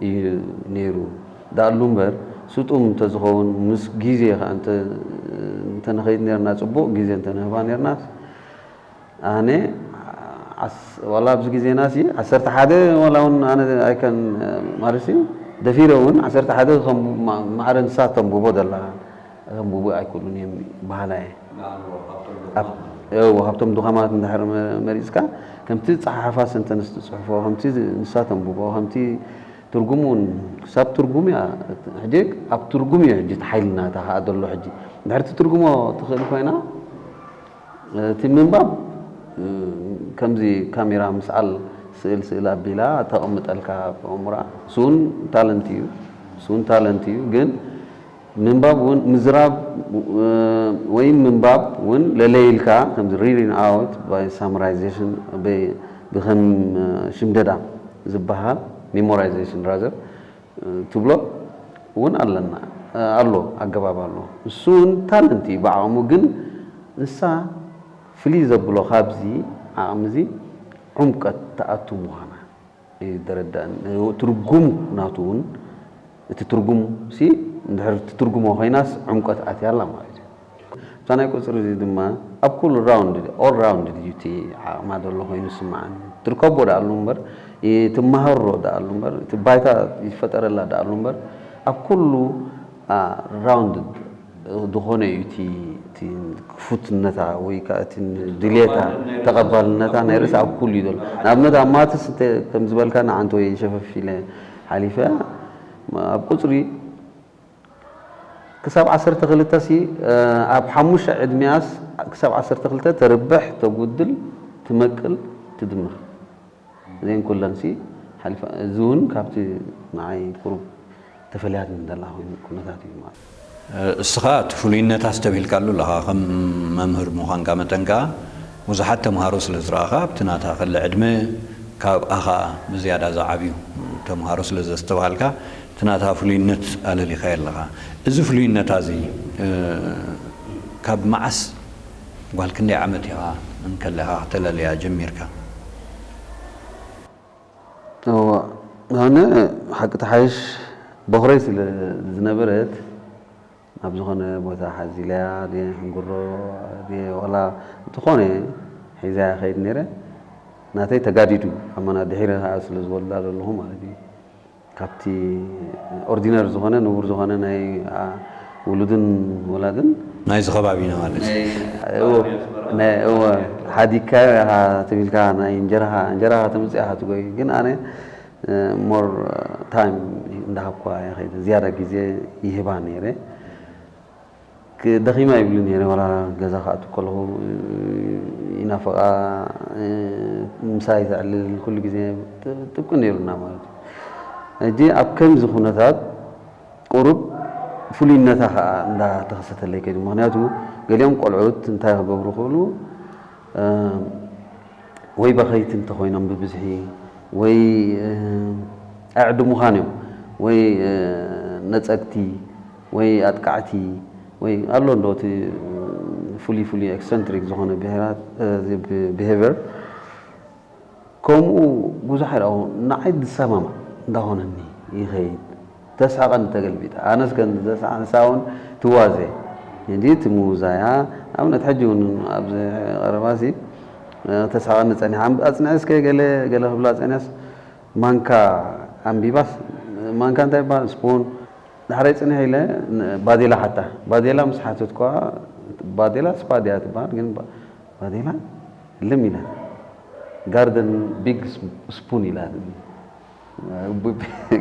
እዩ ነይሩ። ደኣሉ እምበር፣ ስጡም እንተዝኸውን፣ ምስ ግዜ ኸዓ እንተ-፣ እንተንኸይድ ነርና፣ ጽቡቕ ግዜ እንተንህባ ነርናስ፣ ኣነ ዓስ-፣ ዋላ ኣብዚ ግዜና ሲ ዓሰርተ ሓደ ዋላ እውን ኣነ ኣይከን፣ ማለትሲ ደፊረ እውን ዓሰርተ ሓደ ከም ማ-፣ ማዕረ ንሳ ተንብቦ ደላ፣ ከንብቡ ኣይክእሉን እዮም በሃላይ እየ። ኣብ-፣ እው፣ ካብቶም ድኻማት እንድሕር መ-፣ መሪጽካ፣ ከምቲ ጸሓሓፋስ እንተ ንስ ትጽሕፎ፣ ከምቲ ንሳ ተንብቦ፣ ከምቲ ትርጉም እውን ክሳብ ትርጉም እያ። ሕጂ ኣብ ትርጉም እዩ ሕጂ እቲ ሓይልና እታ ከኣ ዘሎ ሕጂ። እንድሕር ትትርጉሞ ትኽእል ኮይና፣ እቲ ምንባብ፣ እ፣ ከምዚ ካሜራ ምስኣል ስእል ስእል ኣቢላ ተቐምጠልካ ብኣእምሮኣ። እሱ እውን ታለንት እዩ። እሱ እውን ታለንት እዩ። ግን ምንባብ እውን ምዝራብ፣ እ፣ ወይም ምንባብ እውን ለለይልካ ከምዚ reading out by summarization ብ-፣ ብከም ሽምደዳ ዝበሃል፣ memorization rather፣ ትብሎ እውን ኣለና፣ ኣሎ፣ ኣገባብ ኣሎ። እሱ እውን ታለንት እዩ ብዓቕሙ፣ ግን ንሳ ፍልይ ዘብሎ ካብዚ ዓቕሚ እዚ ዕምቀት ትኣቱ ምዃና እዩ ዝረዳእኒ። ትርጉም ናቱ እውን፣ እቲ ትርጉም ሲ እንድሕር ትትርጉሞ ኮይናስ ዕምቀት ኣትያ ኣላ ማለት እዩ። እታ ናይ ቁጽሪ እዚ ድማ ኣብ ኩሉ ራውንድ፣ ኦል ራውንድ እዩ እቲ ዓቕማ ዘሎ ኮይኑ ይስምዓኒ። ትርከቦ ደኣሉ እምበር፣ ትመሃሮ ደኣሉ እምበር፣ እቲ ባይታ ይፈጠረላ ደኣሉ እምበር፣ ኣብ ኩሉ፣ አ፣ ራውንድ ዝኾነ እዩ እቲ፣ እቲ ክፉትነታ ወይ ከኣ እቲ ድልየታ፣ ተቐባልነታ ናይ ርእሲ ኣብ ኩሉ እዩ ዘሎ። ንኣብነት ኣብ ማትስ እንተ ከም ዝበልካ ንዓንተ ወይ ሸፈፍ ኢለ ሓሊፈ፣ ኣብ ቁጽሪ ክሳብ ዓሰርተ ክልተ ሲ፣ እ፣ ኣብ ሓሙሽተ ዕድሚኣስ ክሳብ ዓሰርተ ክልተ ተርብሕ፣ ተጉድል፣ ትመቅል፣ ትድምር። እዘን ኩለን ሲ ሓሊፋ፣ እዚ እውን ካብቲ ንዓይ ቁሩብ ተፈልያትኒ ዘላ ኮይኑ ኩነታት እዩ ማለት። እስኻ እቲ ፍሉይነታ ኣስተብሂልካሉ ኣለኻ። ከም መምህር ምዃንካ መጠን ከኣ ብዙሓት ተምሃሮ ስለ ዝረኣኻ፣ ኣብቲ ናታ ከለ ዕድመ ካብኣ ኸኣ ብዝያዳ ዝዓብዩ ተምሃሮ ስለ ዘስተብሃልካ፣ እቲ ናታ ፍሉይነት ኣለሊኻዮ ኣለኻ። እዚ ፍሉይነታ እዚ፣ እ፣ ካብ መዓስ ጓል ክንደይ ዓመት ኢኻ እንከለኻ ከተለልያ ጀሚርካ? እወ፣ ኣነ ሓቂ ተሓይሽ በኹረይ ስለ ዝነበረት፣ ናብ ዝኾነ ቦታ ሓዚለያ ድየ፣ ሕንጉሮ ድየ፣ ዋላ ዝኾነ ሒዘያ ከይድ ነይረ። ናተይ ተጋዲዱ፣ ኣመና ድሒረ ከኣ ስለ ዝወልዳ ዘለኹ ማለት እዩ። ካብቲ ኦርዲነር ዝኾነ፣ ንቡር ዝኾነ ናይ፣ አ፣ ውሉድን ወላድን ናይዚ ከባቢና ማለት እዩ። ናይ፣ እወ፣ ናይ፣ እወ፣ ሓዲግካዮ ኢኻ ተቢልካ ናይ እንጀራኻ፣ እንጀራኻ ተምጽእ ኢኻ ትጎይ። ግን ኣነ፣ እ፣ ሞር ታይም እንዳሃብኳ እየ ከይደ፣ ዝያዳ ግዜ ይህባ ነይረ። ክ-፣ ደኺማ ይብሉ ነይረ፣ ዋላ ገዛ ክኣቱ ከለኹ፣ እ፣ ይናፍቓ፣ እ፣ ምሳይ ተዕልል፣ ኩሉ ግዜ ጥ-፣ ጥብቂ ነይሩና ማለት እዩ። ሕጂ ኣብ ከምዚ ኩነታት ቁሩብ ፍሉይነታ ከኣ እንዳተኸሰተለይ ከይዱ። ምኽንያቱ ገሊኦም ቆልዑት እንታይ ክገብሩ ክእሉ፣ እ፣ ወይ በኸይቲ እንተኾይኖም ብብዝሒ ወይ ኣዕዲ ምዃን እዮም ወይ ነፀግቲ ወይ ኣጥቃዕቲ ወይ ኣሎ እንዶ እቲ ፍሉይ ፍሉይ ኤክሰንትሪክ ዝኾነ ብሄራት ብሄቨር ከምኡ ብዙሕ ኣይረኣኹ ንዓይ ዝሰማማዕ እንዳኾነኒ ይኸይድ። ተስሕቐኒ ተገልቢጣ ኣነስ ከ ተስሓንሳ እውን ትዋዘ እንጂ እቲ ምውዛያ ኣብነት ሕጂ እውን ኣብዚ ቀረባሲ ተስሓቐኒ ጸኒሓ ኣጽንዐ እስከ ገለ ገለ ክብላ ጸኒሐስ ማንካ ኣንቢባስ ማንካ እንታይ ይበሃል ስፖን ዳሕራይ ጽንሕ ኢለ ባዴላ ሓታ ባዴላ ምስ ሓተትኳ ባዴላ ስፓድያ ትበሃል ግን ባዴላ ልም ኢላ ጋርደን ቢግ ስፑን ኢላ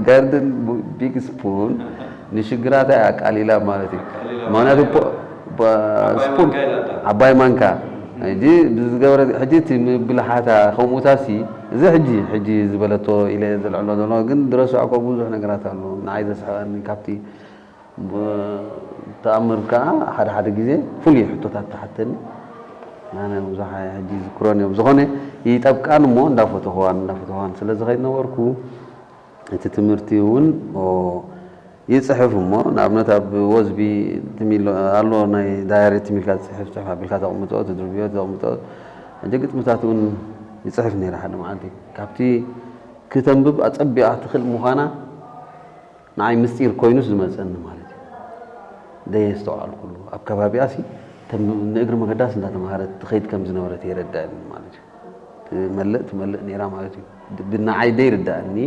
ጋርደን ቢግ ስፑን ንሽግራታ ኣቃሊላ ማለት እዩ። ምክንያቱ ስፑን ዓባይ ማንካ ሕጂ ብዝገበረ ሕጂ እቲ ምብልሓታ ከምኡታሲ እዚ ሕጂ ሕጂ ዝበለቶ ኢለ ዘልዕሎ ዘሎ ግን ድረሱ ኣኮ ብዙሕ ነገራት ኣሎ ንዓይ ዘስሕቐኒ ካብቲ ተኣምር ከዓ ሓደ ሓደ ግዜ ፍሉይ ሕቶታት ትሓተኒ ኣነ ብዙሕ ሕጂ ዝክሮን እዮም ዝኾነ ይጠብቃን እሞ እንዳፈተኽዋን እንዳፈተኽዋን ስለ ዝኸይድ ነበርኩ እቲ ትምህርቲ እውን ይፅሕፍ እሞ ንኣብነት ኣብ ወዝቢ ኣሎ ናይ ዳያሪ ትሚልካ ዝፅሕፍ ፅሕፍ ኣቢልካ ተቕምጦ ትድርብዮ ተቕምጦ ሕጂ ግጥምታት እውን ይፅሕፍ ነይረ ሓደ መዓልቲ ካብቲ ክተንብብ ኣፀቢቓ ትኽእል ምዃና ንዓይ ምስጢር ኮይኑስ ዝመፀኒ ማለት እዩ ደየስተውዓልኩሉ ኣብ ከባቢኣ ሲ ንእግሪ መገዳስ እንዳተምሃረት ትኸይድ ከም ዝነበረት የረዳእኒ ማለት እዩ ትመልእ ትመልእ ነይራ ማለት እዩ ብንዓይ ደይርዳእኒ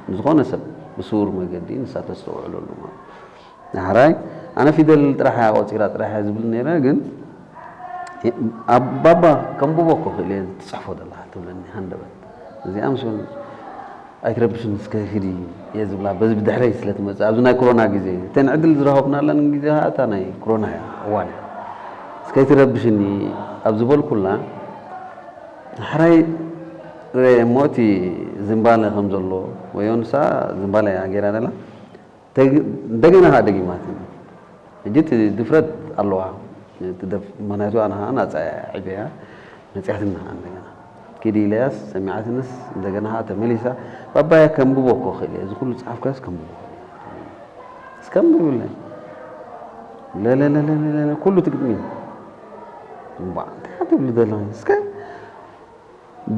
ንዝኾነ ሰብ ብስውር መገዲ ንሳ ተስተውዕለሉ ማለት ዳሕራይ ኣነ ፊደል ጥራሕ እያ ቆፂራ ጥራሕ እያ ዝብል ነይረ ግን ኣብ ባባ ከንብቦ እኮ ክእል እየ ትፅሕፎ ዘለካ ትብለኒ ሃንደበት እዚኣ ምስ ኣይትረብሽን እስከ ሂዲ እየ ዝብላ በዚ ብድሕረይ ስለ ትመፅእ ኣብዚ ናይ ኮሮና ግዜ እተን ዕድል ዝረኸብናለን ግዜ ከዓ እታ ናይ ኮሮና እያ እዋን እያ እስከ ኣይትረብሽኒ ኣብ ዝበልኩላ ሕራይ ርአ እሞ እቲ ዝንባለ ከም ዘሎ ወይ ንሳ ዝንባለ እያ ገይራ ደላ እንደገና ከዓ ደጊማት ሕጂ እቲ ድፍረት ኣለዋ ምክንያቱ ኣነ ከዓ ናፃ ዕበያ መፅያትና እንደገና ኪድ ኢለያስ ሰሚዓትንስ እንደገና ከዓ ተመሊሳ ባባያ ከንብቦ እኮ ክእል እየ እዚ ኩሉ ፀሓፍካስ ከንብቦ ክእል እየ እስከንብብለ ለለለለለ ኩሉ ትግጥሚ እምባ እንታይ ትብሉ ዘለኹ እስከ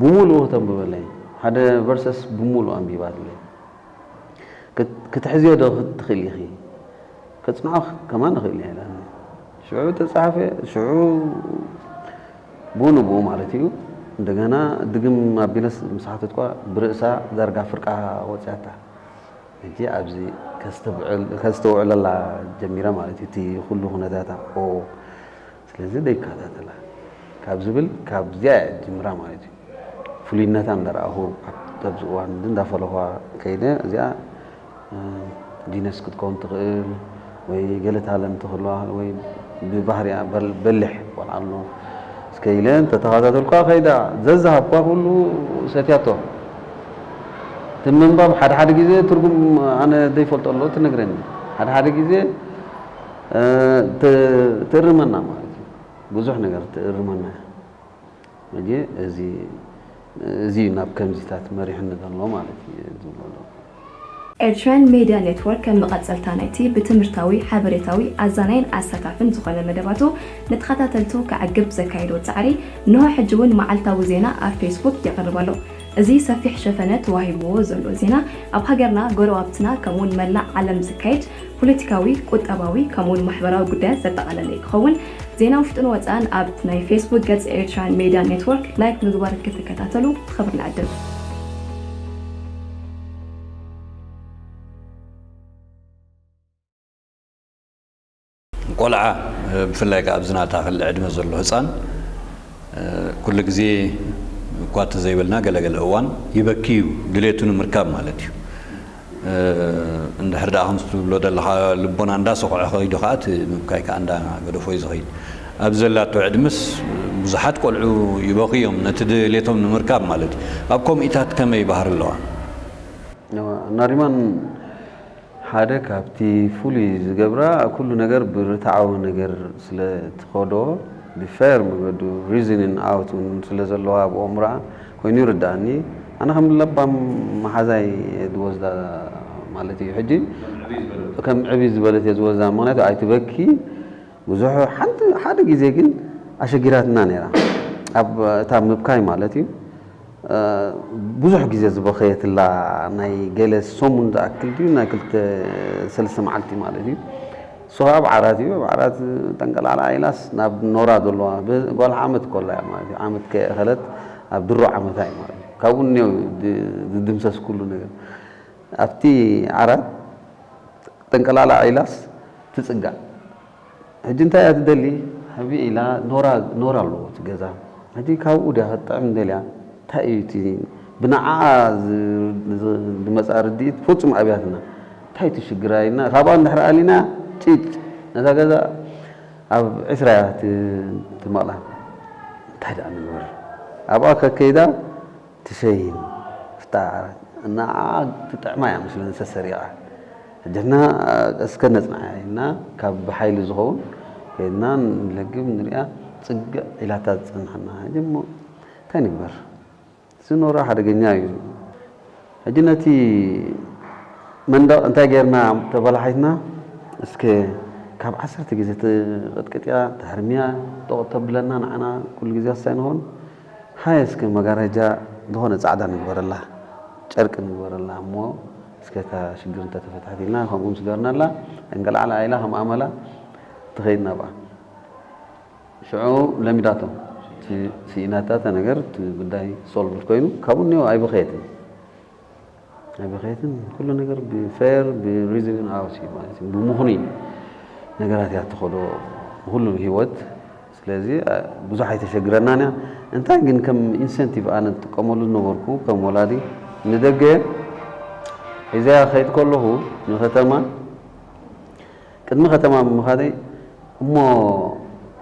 ብሙሉኡ ክተንብበለይ ሓደ ቨርሰስ ብሙሉኡ ኣንቢባትለይ ክትሕዝዮ ዶ ክትኽእል ኢኺ ከጽንዖ ከማን እኽእል እየ ኢላኒ ሽዑ ተጻሓፈ ሽዑ ብኡ ንብኡ ማለት እዩ እንደገና ድግም ኣቢለስ ምስ ሓተትኳ ብርእሳ ዳርጋ ፍርቃ ወጽያታ ሕጂ ኣብዚ ከስተውዕለላ ጀሚረ ማለት እዩ እቲ ኩሉ ኩነታታ ስለዚ ደይከታተላ ካብ ዝብል ካብዚኣ ጅምራ ማለት እዩ ፍሉይነታ እንዳረኣኹ ኣብዚ እዋን እንዳፈለኳ ከይደ እዚኣ ጂነስ ክትከውን ትኽእል ወይ ገለ ታለንት ክህልዋ ወይ ብባህሪያ በልሕ ቆልዓ ኣሎ እስከ ኢለ እንተተኸታተልኳ ከይዳ ዘዝሃብኳ ኩሉ ሰትያቶ እቲ ምንባብ ሓደ ሓደ ግዜ ትርጉም ኣነ ዘይፈልጦ ኣሎ ትነግረኒ ሓደ ሓደ ግዜ ትእርመና ማለት እዩ ብዙሕ ነገር ትእርመና ሕጂ እዚ እዚ ናብ ከምዚታት መሪሕኒ ዘሎ ማለት እዩ ዝብሎ ኤርትራን ሜድያ ኔትወርክ ከም መቐጸልታ ናይቲ ብትምህርታዊ፣ ሓበሬታዊ፣ ኣዛናይን ኣሳታፍን ዝኾነ መደባቱ ንተኸታተልቱ ከዕግብ ዘካየዶ ጻዕሪ እንሆ ሕጂ እውን መዓልታዊ ዜና ኣብ ፌስቡክ የቕርብ ኣሎ። እዚ ሰፊሕ ሸፈነ ተዋሂብዎ ዘሎ ዜና ኣብ ሃገርና፣ ጎረባብትና ከምኡውን መላእ ዓለም ዝካየድ ፖለቲካዊ፣ ቁጠባዊ ከምኡውን ማሕበራዊ ጉዳያት ዘጠቓለለ እዩ ክኸውን። ዜና ውሽጥን ወፃእን ኣብ ናይ ፌስቡክ ገፅ ኤርትራን ሜድያ ኔትወርክ ላይክ ምግባር ክትከታተሉ ብኽብሪ ንዕድም። ቆልዓ ብፍላይ ከዓ ኣብዚ ናታ ክሊ ዕድመ ዘሎ ህፃን ኩሉ ግዜ እኳ ተዘይበልና ገለገለ እዋን ይበኪ እዩ ድሌቱ ንምርካብ ማለት እዩ እንድሕር ደኣ ከምዚ ትብሎ ዘለኻ ልቦና እንዳሰኹዐ ከይዱ ከዓ እቲ ምብካይ ከዓ እንዳገደፎ እዩ ዝኸይድ ኣብዚ ዘላቶ ዕድምስ ብዙሓት ቆልዑ ይበኽዮም ነቲ ድሌቶም ንምርካብ ማለት እዩ ኣብ ኮሚኢታት ከመይ ይባህር ኣለዋ ናሪማን ሓደ ካብቲ ፍሉይ ዝገብራ ኩሉ ነገር ብርትዓዊ ነገር ስለ ትኸዶ ብፌር መገዱ reasoning out እውን ስለ ዘለዋ ኣብ ኣእምሮኣ ኮይኑ ይርዳእኒ። ኣነ ከም ለባም መሓዛይ ዝወስዳ ማለት እዩ። ሕጂ ከም ዕብይ ዝበለት እየ ዝወስዳ። ምኽንያቱ ኣይትበኪ፣ ብዙሕ ሓንቲ ሓደ ግዜ ግን ኣሸጊራትና ነይራ። ኣብ እታ ምብካይ ማለት እዩ። እ፣ ብዙሕ ግዜ ዝበኸየትላ ናይ ገለ ሰሙን ዝኣክል ድዩ ናይ ክልተ ሰለስተ መዓልቲ ማለት እዩ። እሱ ኣብ ዓራት እዩ። ኣብ ዓራት ጠንቀላላ ኢላስ ናብ ኖራ ዘለዋ ብ-፣ ጓል ዓመት ኮላ እያ ማለት እዩ። ዓመት ከየእኸለት ኣብ ድሮ ዓመታ እዩ ማለት እዩ። ካብኡ እኒኦ ድ-፣ ዝድምሰስ ኩሉ ነገር። ኣብቲ ዓራት ጠንቀላላ ኢላስ ትጽጋዕ። ሕጂ እንታይ እያ ትደሊ? ሕቢ ኢላ ኖራ፣ ኖራ ኣለዎ እቲ ገዛ። ሕጂ ካብኡ ድያ ክትጥዕም ደልያ? እንታይ እዩ እቲ ብንዓኣ ዝ-፣ ዝ-፣ ዝመጽኣ ርድኢት ፍጹም ኣብያትና። እንታይ እቲ ሽግራ ኢልና ካብኣ እንድሕር ኣሊና ጭጭ ነታ ገዛ ኣብ ዕስራ እያ ት-፣ ትመቕላ። እንታይ ደኣ ንግበር? ኣብኣ ከከይዳ ትሸይን ፍጣር እና ትጥዕማ እያ መስለኒ ሰሰሪቓ። ሕጅና እስከ ነጽንዓ ኢልና ካብ ብሓይሊ ዝኸውን ከይድና ንለግብ ንሪኣ ጽግዕ ኢላታ ዝጸንሐና። ሕጂ እሞ እንታይ ንግበር? እዚ ኖራ ሓደገኛ እዩ። ሕጂ ነቲ መንደቕ እንታይ ጌርና ተበላሒትና? እስከ ካብ ዓሰርተ ግዜ ትቕጥቅጥያ፣ ተሕርምያ፣ ጦቕ ተብለና ንዓና ኩሉ ግዜ ኣሳይ ንኸውን። ሃየ እስከ መጋረጃ ዝኾነ ጻዕዳ ንግበረላ፣ ጨርቂ ንግበረላ እሞ እስከ እታ ሽግር እንተተፈትሐት ኢልና ከምኡ ምስ ገርናላ፣ እንገላዕላ ኢላ ከም ኣመላ ትኸይድ ናብኣ። ሽዑ ለሚዳቶ። እቲ ስኢናታ እታ ነገር እቲ ጉዳይ ሶልቭድ ኮይኑ ካብኡ እኒኦ ኣይበኸየትን። ኣይበኸየትን። ኩሉ ነገር ብፌር፣ ብሪዝን ኣውሲ ማለት እዩ። ብምኽኑይ ነገራት እያ ትኸዶ ንኹሉ ህይወት። ስለዚ፣ አ፣ ብዙሕ ኣይተሸግረናን እያ። እንታይ ግን ከም ኢንሰንቲቭ ኣነ ዝጥቀመሉ ዝነበርኩ ከም ወላዲ ንደገ ሒዘያ ከይድ ከለኹ ንከተማ ቅድሚ ከተማ ምኻደይ እሞ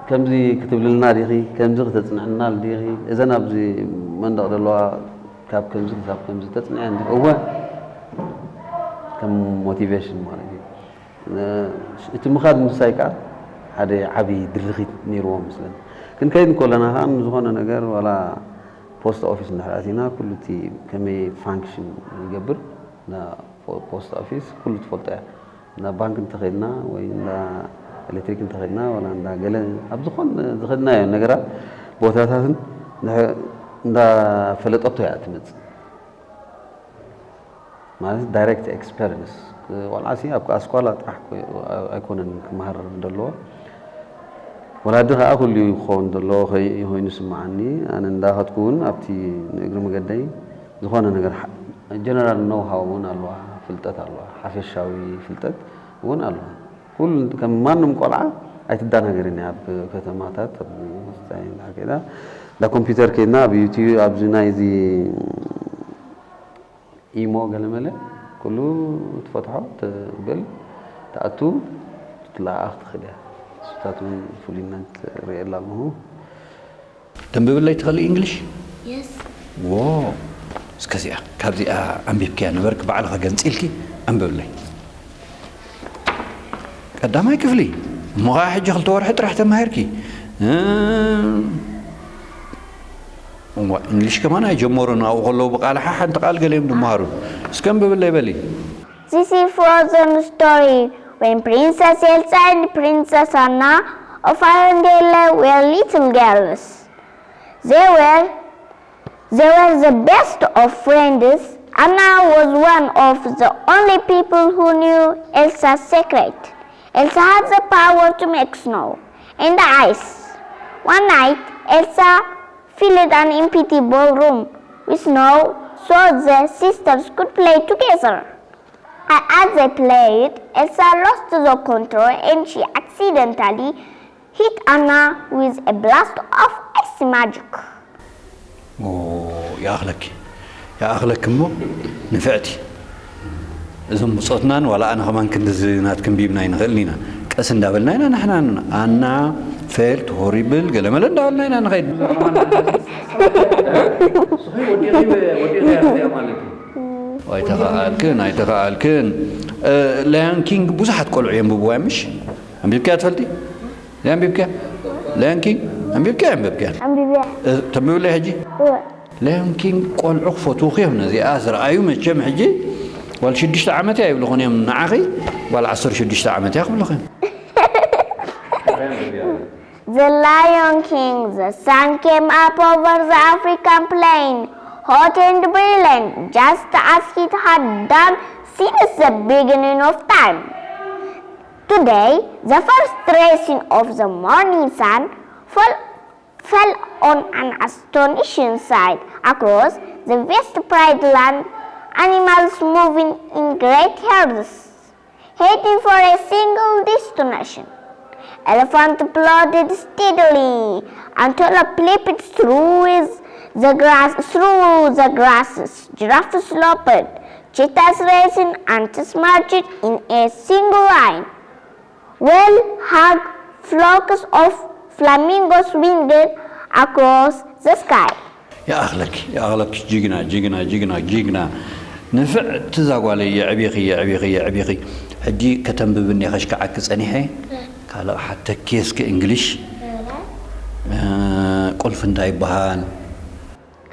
ከምዚ ክትብልልና ዲኺ፣ ከምዚ ክተጽንዕናል ዲኺ፣ እዘን ኣብዚ መንደቕ ዘለዋ ካብ ከምዚ ክሳብ ከምዚ ተጽንዐን ዲኺ? እወ፣ ከም ሞቲቬሽን ማለት እዩ። እ፣ እቲ ምኻድ ምሳይ ከኣ ሓደ ዓቢ ድርኺት ነይርዎ መስለኒ። ክንከይድ እንከለና ከኣ ንዝኾነ ነገር ዋላ ፖስት ኦፊስ እንድሕር ኣቲና ኩሉ እቲ ከመይ ፋንክሽን ይገብር፣ ና ፖ-፣ ፖስት ኦፊስ ኩሉ ትፈልጦ እያ። እንዳ ባንክ እንተኸድና ወይ እንዳ ኤሌክትሪክ እንተኸድና ዋላ እንዳ ገለ ኣብ ዝኾን ዝኸድናዮ ነገራት ቦታታትን እንዳ-፣ እንዳፈለጠቶ እያ ትመጽእ። ማለት ዳይሬክት ኤክስፐሪንስ። ቆልዓ ሲ ኣብ ኣስኳላ ጥራሕ ኮ-፣ ኣይኮነን ክመሃር ዘለዎ። ወላዲ ከኣ ኩሉ ክኸውን ዘለዎ ከይ-፣ ኮይኑ ይስምዓኒ። ኣነ እንዳኸድኩ እውን ኣብቲ ንእግሪ መገደይ ዝኾነ ነገር ሓ-፣ ጀነራል ኖው ሃው እውን ኣለዋ፣ ፍልጠት ኣለዋ፣ ሓፈሻዊ ፍልጠት እውን ኣለዋ። ኩሉ ከም ማንም ቆልዓ ኣይትዳናገርን እያ። ኣብ ከተማታት፣ ኣብ ወሳኝ ከይዳ፣ እንዳ ኮምፒውተር ከይድና፣ ኣብ ዩቲዩብ፣ ኣብዚ ናይዚ ኢሞ ገለመለ፣ ኩሉ ትፈትሖ፣ ትብል፣ ትኣቱ፣ ትለኣኣኽ ትኽእል እያ። ንሱታት እውን ፍሉይነት ርእየላ ኣለኹ። ተንብብለይ ትኽእሊ እንግሊሽ? Yes. ዎ፣ እስከዚኣ፣ ካብዚኣ ኣንቢብክያ ነበርክ፣ ባዕልኻ ገንጺልኪ ኣንብብለይ። ቀዳማይ ክፍሊ፣ እሞ ኸዓ ሕጂ ክልተ ወርሒ ጥራሕ ተማሂርኪ። እ፣ እዋ፣ እንግሊሽ ከማን ኣይጀመሩን፣ ኣብኡ ከለዉ ብቓልሓ ሓንቲ ቃል ገሊኦም ዝመሃሩ። እስከ ኣንብብለይ በሊ። This is Frozen story when Princess Elsa and Princess Anna of Arendelle were little girls. They were they were the best of friends. Anna was one of the only people who knew Elsa's secret. Elsa had the power to make snow and ice. One night, Elsa filled an empty ballroom with snow so the sisters could play together. As they played, Elsa lost the control and she accidentally hit Anna with a blast of ice magic. ኦ፣ ይኣኽለኪ፣ ይኣኽለኪ እሞ ንፍዕቲ። እዞም ብጾትናን ዋላ ኣነ ከማን ክንድዚ ናትክን ቢብና ኣይንኽእልን ኢና። ቀስ እንዳበልና ኢና ንሕናን ኣና ፌልት ሆሪብል ገለመለ እንዳበልና ኢና ንኸይድ። ኣይተኸኣልክን፣ ኣይተኸኣልክን። እ፣ ላያን ኪንግ ብዙሓት ቆልዑ የንብብዋ እዮም፣ ምሽ? ኣንቢብክያ ትፈልጢ? ኣንቢብክያ? ላያን ኪንግ ኣንቢብክያ? ኣንቢብክያ? ኣንቢብያ። እ፣ ተንብብለይ ሕጂ? እወ። ላዮን ኪንግ ቆልዑ ክፈትዉኺ እዮም ነዚኣ ዝረኣዩ። መቸም ሕጂ ጓል ሽዱሽተ ዓመት እያ ይብልኹን እዮም ንዓኺ፣ ጓል ዓሰርተ ሽዱሽተ ዓመት እያ ክብልኹ እዮም። The Lion King, the sun came up over the African plain, hot and brilliant, just as it had done since the beginning of time. Today, the first rays of the morning sun fall, fell on an astonishing sight across the vast prairie land, animals moving in great herds, heading for a single destination. Elephant plodded steadily, antelope leaped through the grass, through the grasses, giraffes loped, cheetahs racing, ants marched in a single line. Well, hug flocks of flamingos winged across the sky. ይኣኽለኪ ይኣኽለኪ ጅግና ጅግና ጅግና ጅግና። ንፍዕቲ እዛ ጓለይ የዕቢኺ የዕቢኺ የዕቢኺ። ሕጂ ከተንብብኒ ከሽክዓኪ ጸኒሐ። ካልእ ሓተኪ እስከ እንግሊሽ ቁልፊ እንታይ ይበሃል?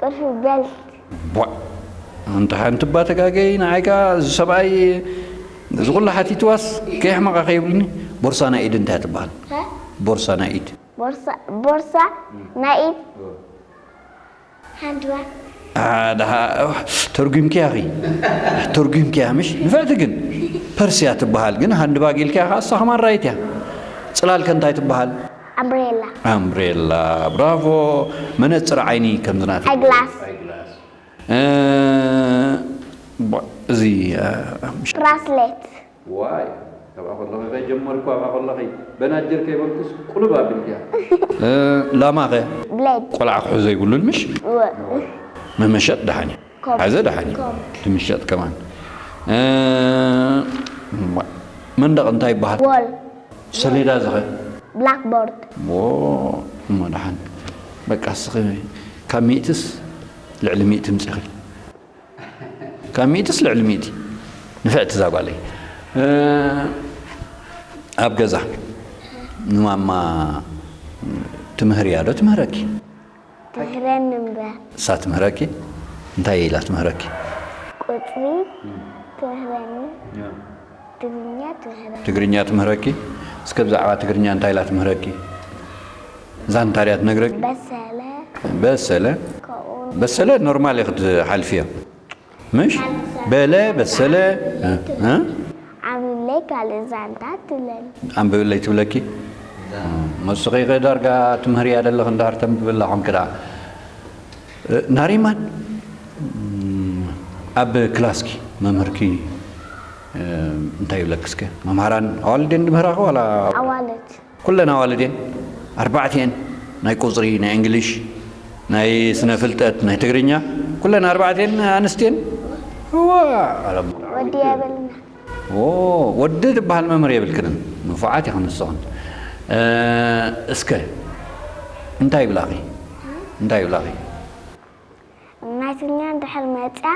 ቁልፊ ቤልት። ቧዕ! ኣንቲ ሓንቲ እባ ተጋገይ ንዓይ ከኣ እዚ ሰብኣይ እዚ ኩሉ ሓቲትዋስ ከየሕመቓ ከይብልኒ። ቦርሳ ናይ ኢድ እንታይ ትበሃል? ቦርሳ ናይ ኢድ። ቦርሳ ቦርሳ ናይ ኢድ ሃንድባግ። ደሃ ተርጒምክያ ኺ ተርጒምክያ ምሽ ንፍዕቲ ግን ፐርስያ ትበሃል ግን ሃንድባግ ኢልክያ ኸዓ እሳ ኸማን ራይት እያ። ጽላልከ እንታይ ትበሃል? ኣምብሬላ። ኣምብሬላ። ብራቮ። መነጽር ዓይኒ ከምዚ ናት ኣይግላስ። እዚ ብራስሌት። ዋይ ካብኣ ከለኺ ከይጀመርኩ ኣብኣ ከለኺ በናጀር ከይበልኩስ ቁልብ ኣቢልክያ። ላማ ኸ ብሌድ። ቆልዓ ክሕዞ ይብሉን ምሽ? እወ። መመሸጥ ደሓን እዩ። ኮም። ሓዘ ደሓን እዩ። ትምሸጥ ከማን። መንደቕ እንታይ ይበሃል? ዎል። ሰሌዳ ዝኸ? ብላክቦርድ። እሞ ደሓን በቃ እስኺ ካብ ሚእትስ ልዕሊ ሚእቲ ምፅኺ። ካብ ሚእትስ ልዕሊ ሚእቲ ንፍዕቲ እዛ ጓለይ። ኣብ ገዛ ንማማ ትምህርያ ዶ ትምህረኪ? ትምህረኒ እምበር። እሳ ትምህረኪ? እንታይ ኢላ ትምህረኪ? ቁፅሪ ትምህረኒ። ትግርኛ ትምህረኒ። ትግርኛ ትምህረኪ? እስከ ብዛዕባ ትግርኛ እንታይ ኢላ ትምህረኪ? ዛንታ ድያ ትነግረኪ? በሰለ። በሰለ? ከኡ በሰለ ኖርማል ኢኺ ትሓልፍዮ። ምሽ በለ በሰለ እ? ዓብለይ ካልእ ዛንታ ትብለኒ። ኣንብብለይ ትብለኪ። መስኺ ከ ዳርጋ ትምህርያ ደለኺ እንድሕር ተንብብላ ኮንኪ ደኣ። ናሪማን ኣብ ክላስኪ መምህርኪ እንታይ ይብለኪ እስከ? መምሃራን ኣዋልድ እየን ድምህራኺ ዋላ? ኣዋልድ። ኩለን ኣዋልድ እየን ኣርባዕቲኤን ናይ ቁፅሪ ናይ እንግሊሽ ናይ ስነ ፍልጠት ናይ ትግርኛ ኩለን ኣርባዕቲኤን ኣንስቲ እየን። እዋ ወዲ የብልና። ኦ ወዲ ዝበሃል መምህር የብልክንን ንፉዓት ኢኽን ንስኽን። እስከ እንታይ ይብላኺ እንታይ ይብላኺ? ናይ ትግርኛ እንድሕር መፅያ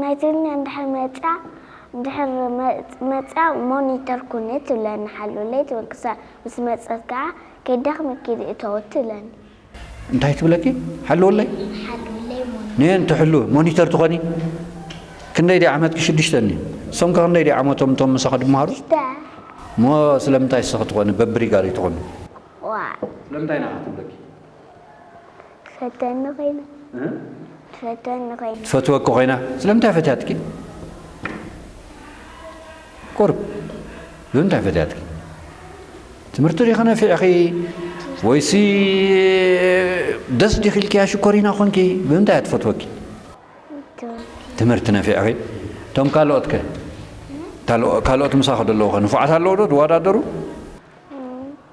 ናይ ትግርኛ እንድሕር መፅያ እንድሕር መፅያ ሞኒተር ኩኒ ትብለኒ ሓሉለይ ትብል ክሳብ ምስ መፀት ከዓ ከይደኽምኪ ርእተወት ትብለኒ። እንታይ ትብለኪ? ሓልወለይ ሓሉለይ ሞኒ ንየን ትሕሉ ሞኒተር ትኾኒ? ክንደይ ድዩ ዓመትኪ ሽዱሽተ እኒ እሶም ከ ክንደይ ድዩ ዓመቶም እቶም ምሳኺ ድመሃሩ? ሽተ እሞ ስለምንታይ እስኺ ትኾኒ በብሪጋሪ ትኾኑ? ዋ ስለምንታይ ናኻ ትብለኪ? ትፈተኒ ኮይና ትፈተኒ ኮይና ትፈትወኪ ኮይና ስለምንታይ ፈትያትኪ? ቁርብ ብምንታይ ፈትያትኪ? ትምህርቲ ዲኺ ነፊዕኺ ወይሲ ደስ ዲኺ ኢልክያ ሽኮሪና ኮንኪ? ብምንታይ እያ ትፈትወኪ? ትምህርቲ ነፊዕኺ። እቶም ካልኦት ከ ካልኦት ምሳኺ ዘለዉ ኸ ንፉዓት ኣለዉ ዶ ዝወዳደሩ?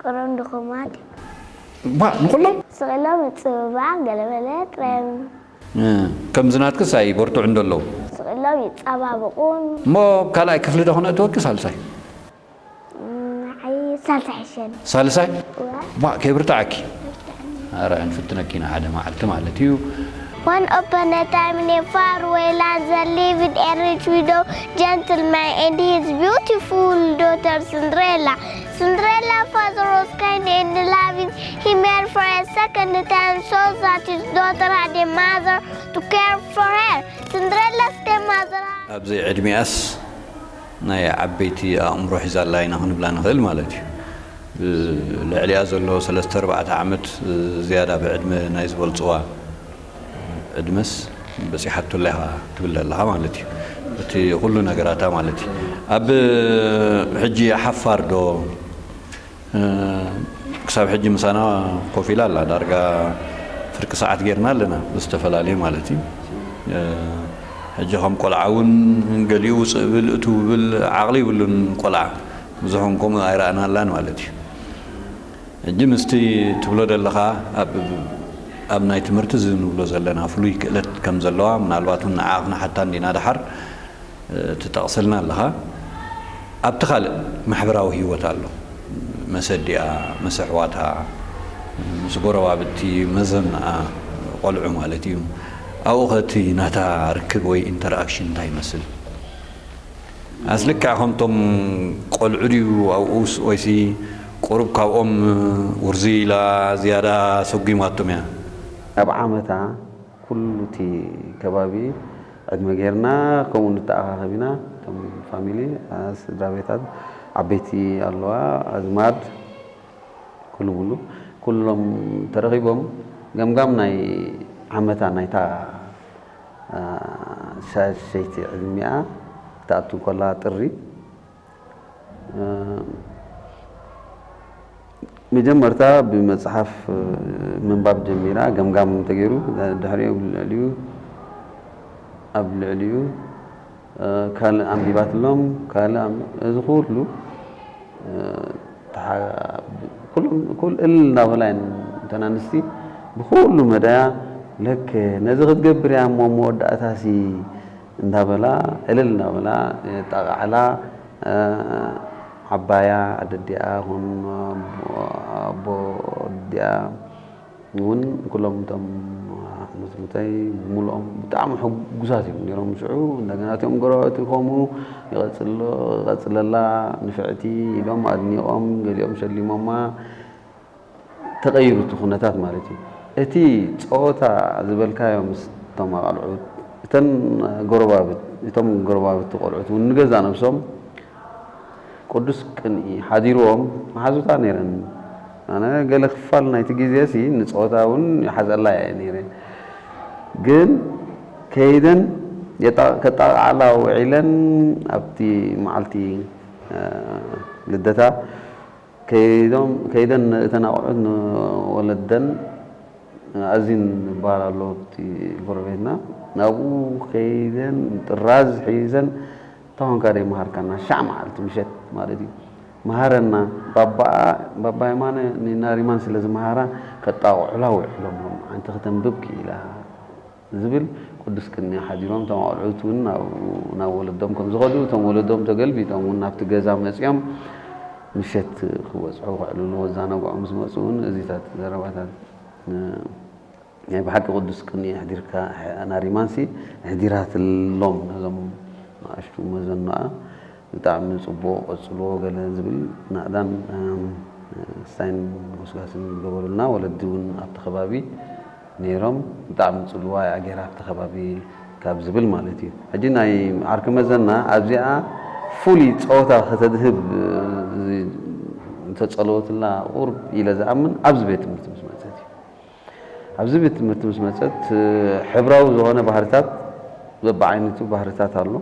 ቁሩብ ድኹማት ባ ንኹሎም ስቕ ኢሎም ይፅብባ ገለመለ ጥራዮም ከምዚ ናትክስ ኣይበርትዑ እንደለዉ ስቕ ኢሎም ይፀባብቑን እሞ ካልኣይ ክፍሊ ዶ ክነእትወኪ ሳልሳይ? ንዓይ ሳልሳይ ሕሸኒ ሳልሳይ እዋ ባ ከይብርትዓኪ ኣረ ክንፍትነኪ ኢና ሓደ መዓልቲ ማለት እዩ። One upon a time in a faraway land there lived a rich widow gentleman and his beautiful daughter Cinderella. Cinderella father was kind and loving. He married for a second time so that his daughter had a mother to care for her. Cinderella stepmother had ኣብዚ ዕድሚኣስ ናይ ዓበይቲ ኣእምሮ ሒዛላ ኢና ክንብላ ንኽእል ማለት እዩ። ልዕሊኣ ዘሎ ሰለስተ ኣርባዕተ ዓመት ዝያዳ ብዕድመ ናይ ዝበልፅዋ ዕድመስ በፂሓቶ ኣላ ኢኻ ትብል ዘለኻ ማለት እዩ። እቲ ኩሉ ነገራታ ማለት እዩ። ኣብ ሕጂ ሓፋር ዶ ክሳብ ሕጂ ምሳና ኮፍ ኢላ ኣላ። ዳርጋ ፍርቂ ሰዓት ጌርና ኣለና ብዝተፈላለየ ማለት እዩ። ሕጂ ከም ቆልዓ እውን ገሊኡ ውፅእ ብል እቱ ብል ዓቕሊ ይብሉን ቆልዓ ብዙሕ ከምኡ ኣይረኣናላን ማለት እዩ። ሕጂ ምስቲ ትብሎ ዘለኻ ኣብ ናይ ትምህርቲ እዚ ንብሎ ዘለና ፍሉይ ክእለት ከም ዘለዋ ምናልባት እውን ንዓ ክንሓታ እንዲና ድሓር ትጠቕሰልና ኣለኻ። ኣብቲ ካልእ ማሕበራዊ ህይወት ኣሎ። መሰዲኣ፣ መሰሕዋታ፣ ምስ ጎረባብቲ፣ መዘምኣ ቆልዑ ማለት እዩ። ኣብኡ ኸቲ ናታ ርክብ ወይ ኢንተርኣክሽን እንታይ ይመስል? ኣስልክዕ ከምቶም ቆልዑ ድዩ ኣብኡስ ወይሲ ቁሩብ ካብኦም ውርዚ ኢላ ዝያዳ ሰጒማቶም እያ? ኣብ ዓመታ ኩሉ እቲ ከባቢ ዕድመ ጌርና ከምኡ ንተኣኻኸብ ኢና። እቶም ፋሚሊ ስድራ ቤታት ዓበይቲ ኣለዋ ኣዝማድ ኩሉ ሙሉ ኩሎም ተረኺቦም ገምጋም ናይ ዓመታ ናይታ ሻሸይቲ ዕድሚኣ ክትኣቱ እንከላ ጥሪ መጀመርታ ብመጽሓፍ ምንባብ ጀሚራ ገምጋም ተገይሩ ድሕሪኡ ኣብ ልዕሊኡ ኣብ ልዕሊኡ ካልእ ኣንቢባትሎም ካልእ እዚ ኩሉ ኩሎም ኩል እል እናበላ እየን እተን ኣንስቲ ብኩሉ መዳያ ለከ ነዚ ክትገብር እያ እሞ መወዳእታሲ እንዳበላ ዕልል እንዳበላ የጣቃዕላ። ዓባያ ኣደዲኣ ኹን ኣቦ ኣዲኣ እውን ኩሎም እቶም ኣሕሙት ሙተይ ብምሉኦም ብጣዕሚ ሕጉሳት እዮም ነይሮም። ሽዑ እንደገና እቲኦም ጎረባብቲ ከምኡ ይቐጽሎ ይቐጽለላ ንፍዕቲ ኢሎም ኣድኒቖም ገሊኦም ሸሊሞማ። ተቐይሩ እቲ ኩነታት ማለት እዩ። እቲ ጸወታ ዝበልካዮ ምስ እቶም ኣቓልዑት እተን ጎረባብት እቶም ጎረባብቲ ቆልዑት እውን ንገዛእ ነብሶም ቅዱስ ቅንኢ ሓዲርዎም መሓዙታ ነይረን። ኣነ ገለ ክፋል ናይቲ ግዜ ሲ ንጸወታ እውን ይሓዘላ እየ ነይረ። ግን ከይደን የጣ- ከጣቕዓላ ውዒለን ኣብቲ መዓልቲ እ፣ ልደታ ከይዶም ከይደን እተን ኣቑሑት ንወለደን ኣዚን ዝበሃል ኣሎ ኣብቲ ጎረቤትና ናብኡ ከይደን ጥራዝ ሒዘን ተኾንካ ደይ መሃርካና ሻዕ መዓልቲ ምሸት ማለት እዩ መሃረና ባባኣ ባባ የማነ ንናሪማን ስለ ዝመሃራ ከጣቑዑላ ውዕሎምሎም ኣንቲ ክተንብብ ክኢላ ዝብል ቅዱስ ቅንኢ ሓዲሮም እቶም ኣቑልዑት እውን ናብ ናብ ወለዶም ከም ዝኸዱ እቶም ወለዶም ተገልቢጦም እውን ናብቲ ገዛ መፂኦም ምሸት ክበፅሑ ክዕልሉ ክዛናግዑ ምስ መፁ እውን እዚታት ዘረባታት ናይ ብሓቂ ቅዱስ ቅንኢ ኣሕዲርካ ናሪማንሲ ኣሕዲራትሎም ነዞም ንኣሽቱ መዘኖኣ ብጣዕሚ ጽቡቕ ቀጽልዎ ገለ ዝብል ናእዳን ስታይን ጎስጋስን ዝገበሩልና ወለዲ እውን ኣብቲ ከባቢ ነይሮም ብጣዕሚ ጽልዋ እያ ገይራ ኣብቲ ከባቢ ካብ ዝብል ማለት እዩ ሕጂ ናይ ዓርኪ መዘና ኣብዚኣ ፍሉይ ጸወታ ከተድህብ እንተጸለወትላ ቁርብ ኢለ ዝኣምን ኣብዚ ቤት ትምህርቲ ምስ መጸት እዩ ኣብዚ ቤት ትምህርቲ ምስ መጸት ሕብራዊ ዝኾነ ባህርታት በብዓይነቱ ባህርታት ኣሎ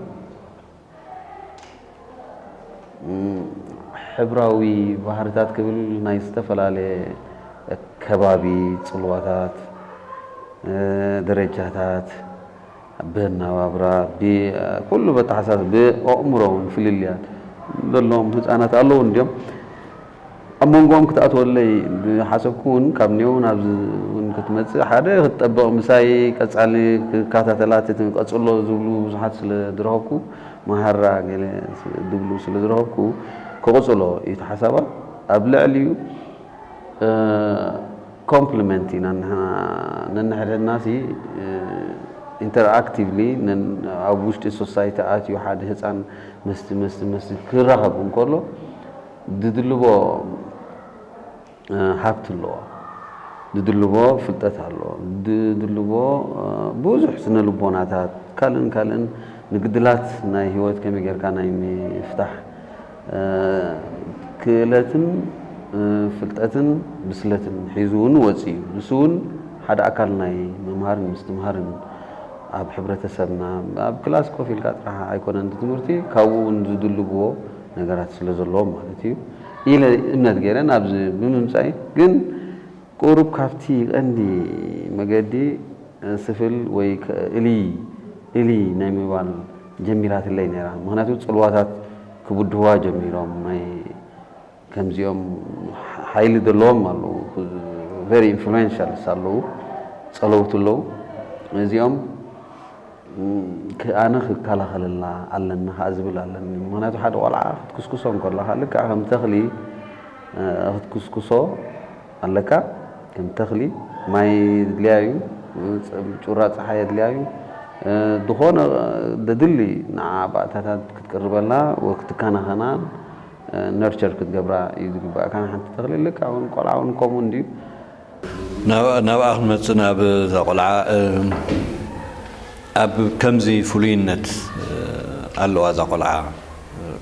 ሕብራዊ ባህርታት ክብል ናይ ዝተፈላለየ ከባቢ ፅልዋታት ደረጃታት ብናባብራ ኩሉ በተሓሳስ ብኣእምሮ እውን ፍልልያት ዘለዎም ህፃናት ኣለዉ እንዲዮም ኣብ መንጎኦም ክትኣትወለይ ዝሓሰብኩ እውን ካብ ኔው ናብዚ እውን ክትመፅእ ሓደ ክትጠብቕ ምሳይ ቀፃሊ ክከታተላት እቲ ቀፅሎ ዝብሉ ብዙሓት ስለ ዝረኸብኩ መሃራ ገለ ዝብሉ ስለ ዝረኸብኩ ክቕፅሎ እዩ እቲ ሓሳባ ኣብ ልዕሊኡ ኮምፕሊመንት ኢና ንሕና ነንሕድሕድና ሲ ኢንተርኣክቲቭሊ ኣብ ውሽጢ ሶሳይቲ ኣትዩ ሓደ ህፃን መስቲ መስቲ መስቲ ክራኸብ እንከሎ ዝድልቦ ሃብቲ ኣለዎ፣ ዝድልቦ ፍልጠት ኣለዎ፣ ዝድልቦ ብዙሕ ስነ ልቦናታት ካልእን ካልእን ንግድላት ናይ ህይወት ከመይ ጌርካ ናይ ምፍታሕ ክእለትን ፍልጠትን ብስለትን ሒዙ እውን ወፂኡ እዩ። ንሱ እውን ሓደ ኣካል ናይ ምምሃርን ምስትምሃርን ኣብ ሕብረተሰብና ኣብ ክላስ ኮፍ ኢልካ ጥራሕ ኣይኮነን እቲ ትምህርቲ፣ ካብኡ እውን ዝድልብዎ ነገራት ስለ ዘለዎም ማለት እዩ ኢለ እምነት ገይረ ናብዚ ብምምፃእ ግን ቁሩብ ካብቲ ቀንዲ መገዲ ስፍል ወይ እሊ እሊ ናይ ምባል ጀሚራትለይ ነይራ። ምክንያቱ ፅልዋታት ክብድህዋ ጀሚሮም ናይ ከምዚኦም ሓይሊ ዘለዎም ኣለዉ። Very influential ኣለዉ፣ ፀለውቲ ኣለዉ። እዚኦም ኣነ ክከላኸለላ ኣለኒ ከዓ ዝብል ኣለኒ። ምክንያቱ ሓደ ቆልዓ ክትክስክሶ እንከለካ ልክዕ ከም ተኽሊ ክትክስክሶ ኣለካ። ከም ተኽሊ ማይ የድልያ እዩ፣ ጩራ ፀሓይ የድልያ እዩ። ዝኾነ ደድሊ ንዓ ባእታታት ክትቅርበላ ወይ ክትከናኸና ነርቸር ክትገብራ እዩ ዝግባእካ ንሓንቲ ተኽሊ። ልክዕ እውን ቆልዓ እውን ከምኡ እንድዩ። ናብኣ ክንመፅእ ናብ እዛ ቆልዓ ኣብ ከምዚ ፍሉይነት ኣለዋ እዛ ቆልዓ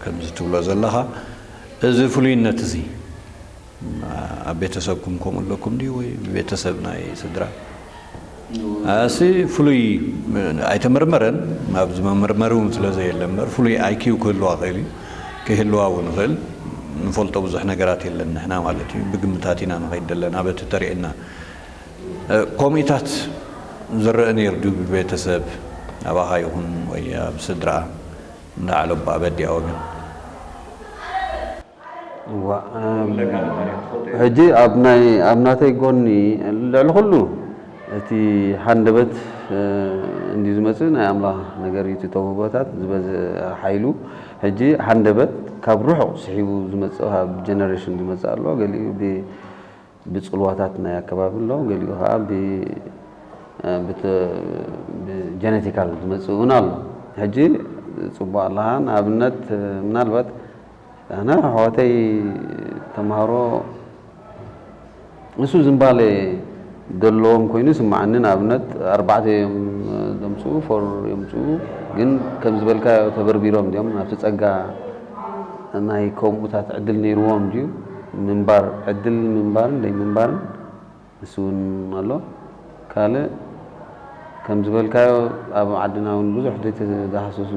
ከምዚ ትብሎ ዘለኻ እዚ ፍሉይነት እዚ ኣብ ቤተሰብኩም ከምኡ ኣለኩም ድዩ ወይ ቤተሰብ ናይ ስድራ ኣሲ ፍሉይ ኣይተመርመረን። ኣብዚ መመርመሪ እውን ስለ ዘየለ እምበር ፍሉይ ኣይኪው ክህልዋ ክእል እዩ፣ ክህልዋ እውን ይኽእል። ንፈልጦ ብዙሕ ነገራት የለን ንሕና ማለት እዩ። ብግምታት ኢና ንኸይድ ዘለና በቲ ተሪእና። ከምኡታት ዝረአ ነይሩ ድዩ ብቤተሰብ ኣባኻ ይኹን ወይ ኣብ ስድራ እንዳ ዓለባ በዲኣ ወገን? እዋ ሕጂ ኣብ ናይ ኣብ ናተይ ጎኒ ልዕሊ ኩሉ እቲ ሃንደበት እንዲ ዝመፅእ ናይ ኣምላኽ ነገር እዩ። እቲ ተውህቦታት ዝበዝሐ ሓይሉ ሕጂ ሃንደበት ካብ ርሑቕ ስሒቡ ዝመፅእ ካብ ጀነሬሽን ዝመፅእ ኣሎ። ገሊኡ ብፅልዋታት ናይ ኣከባቢ ኣሎ፣ ገሊኡ ከዓ ብጀነቲካል ዝመፅእ እውን ኣሎ። ሕጂ ፅቡቅ ኣለካ ንኣብነት ምናልባት ኣነ ኣሕዋተይ ተምሃሮ ንሱ ዝንባለ ዘለዎም ኮይኑ ይስምዓኒ። ንኣብነት ኣርባዕተ እዮም ዘምፅኡ፣ ፎር የምፅኡ፣ ግን ከም ዝበልካዮ ተበርቢሮም ድዮም ናብቲ ፀጋ ናይ ከምኡታት ዕድል ነይርዎም ድዩ ምንባር ዕድል ምንባርን ደይ ምንባርን ንሱ እውን ኣሎ። ካልእ ከም ዝበልካዮ ኣብ ዓድና እውን ብዙሕ ዘይተዳህሰሱ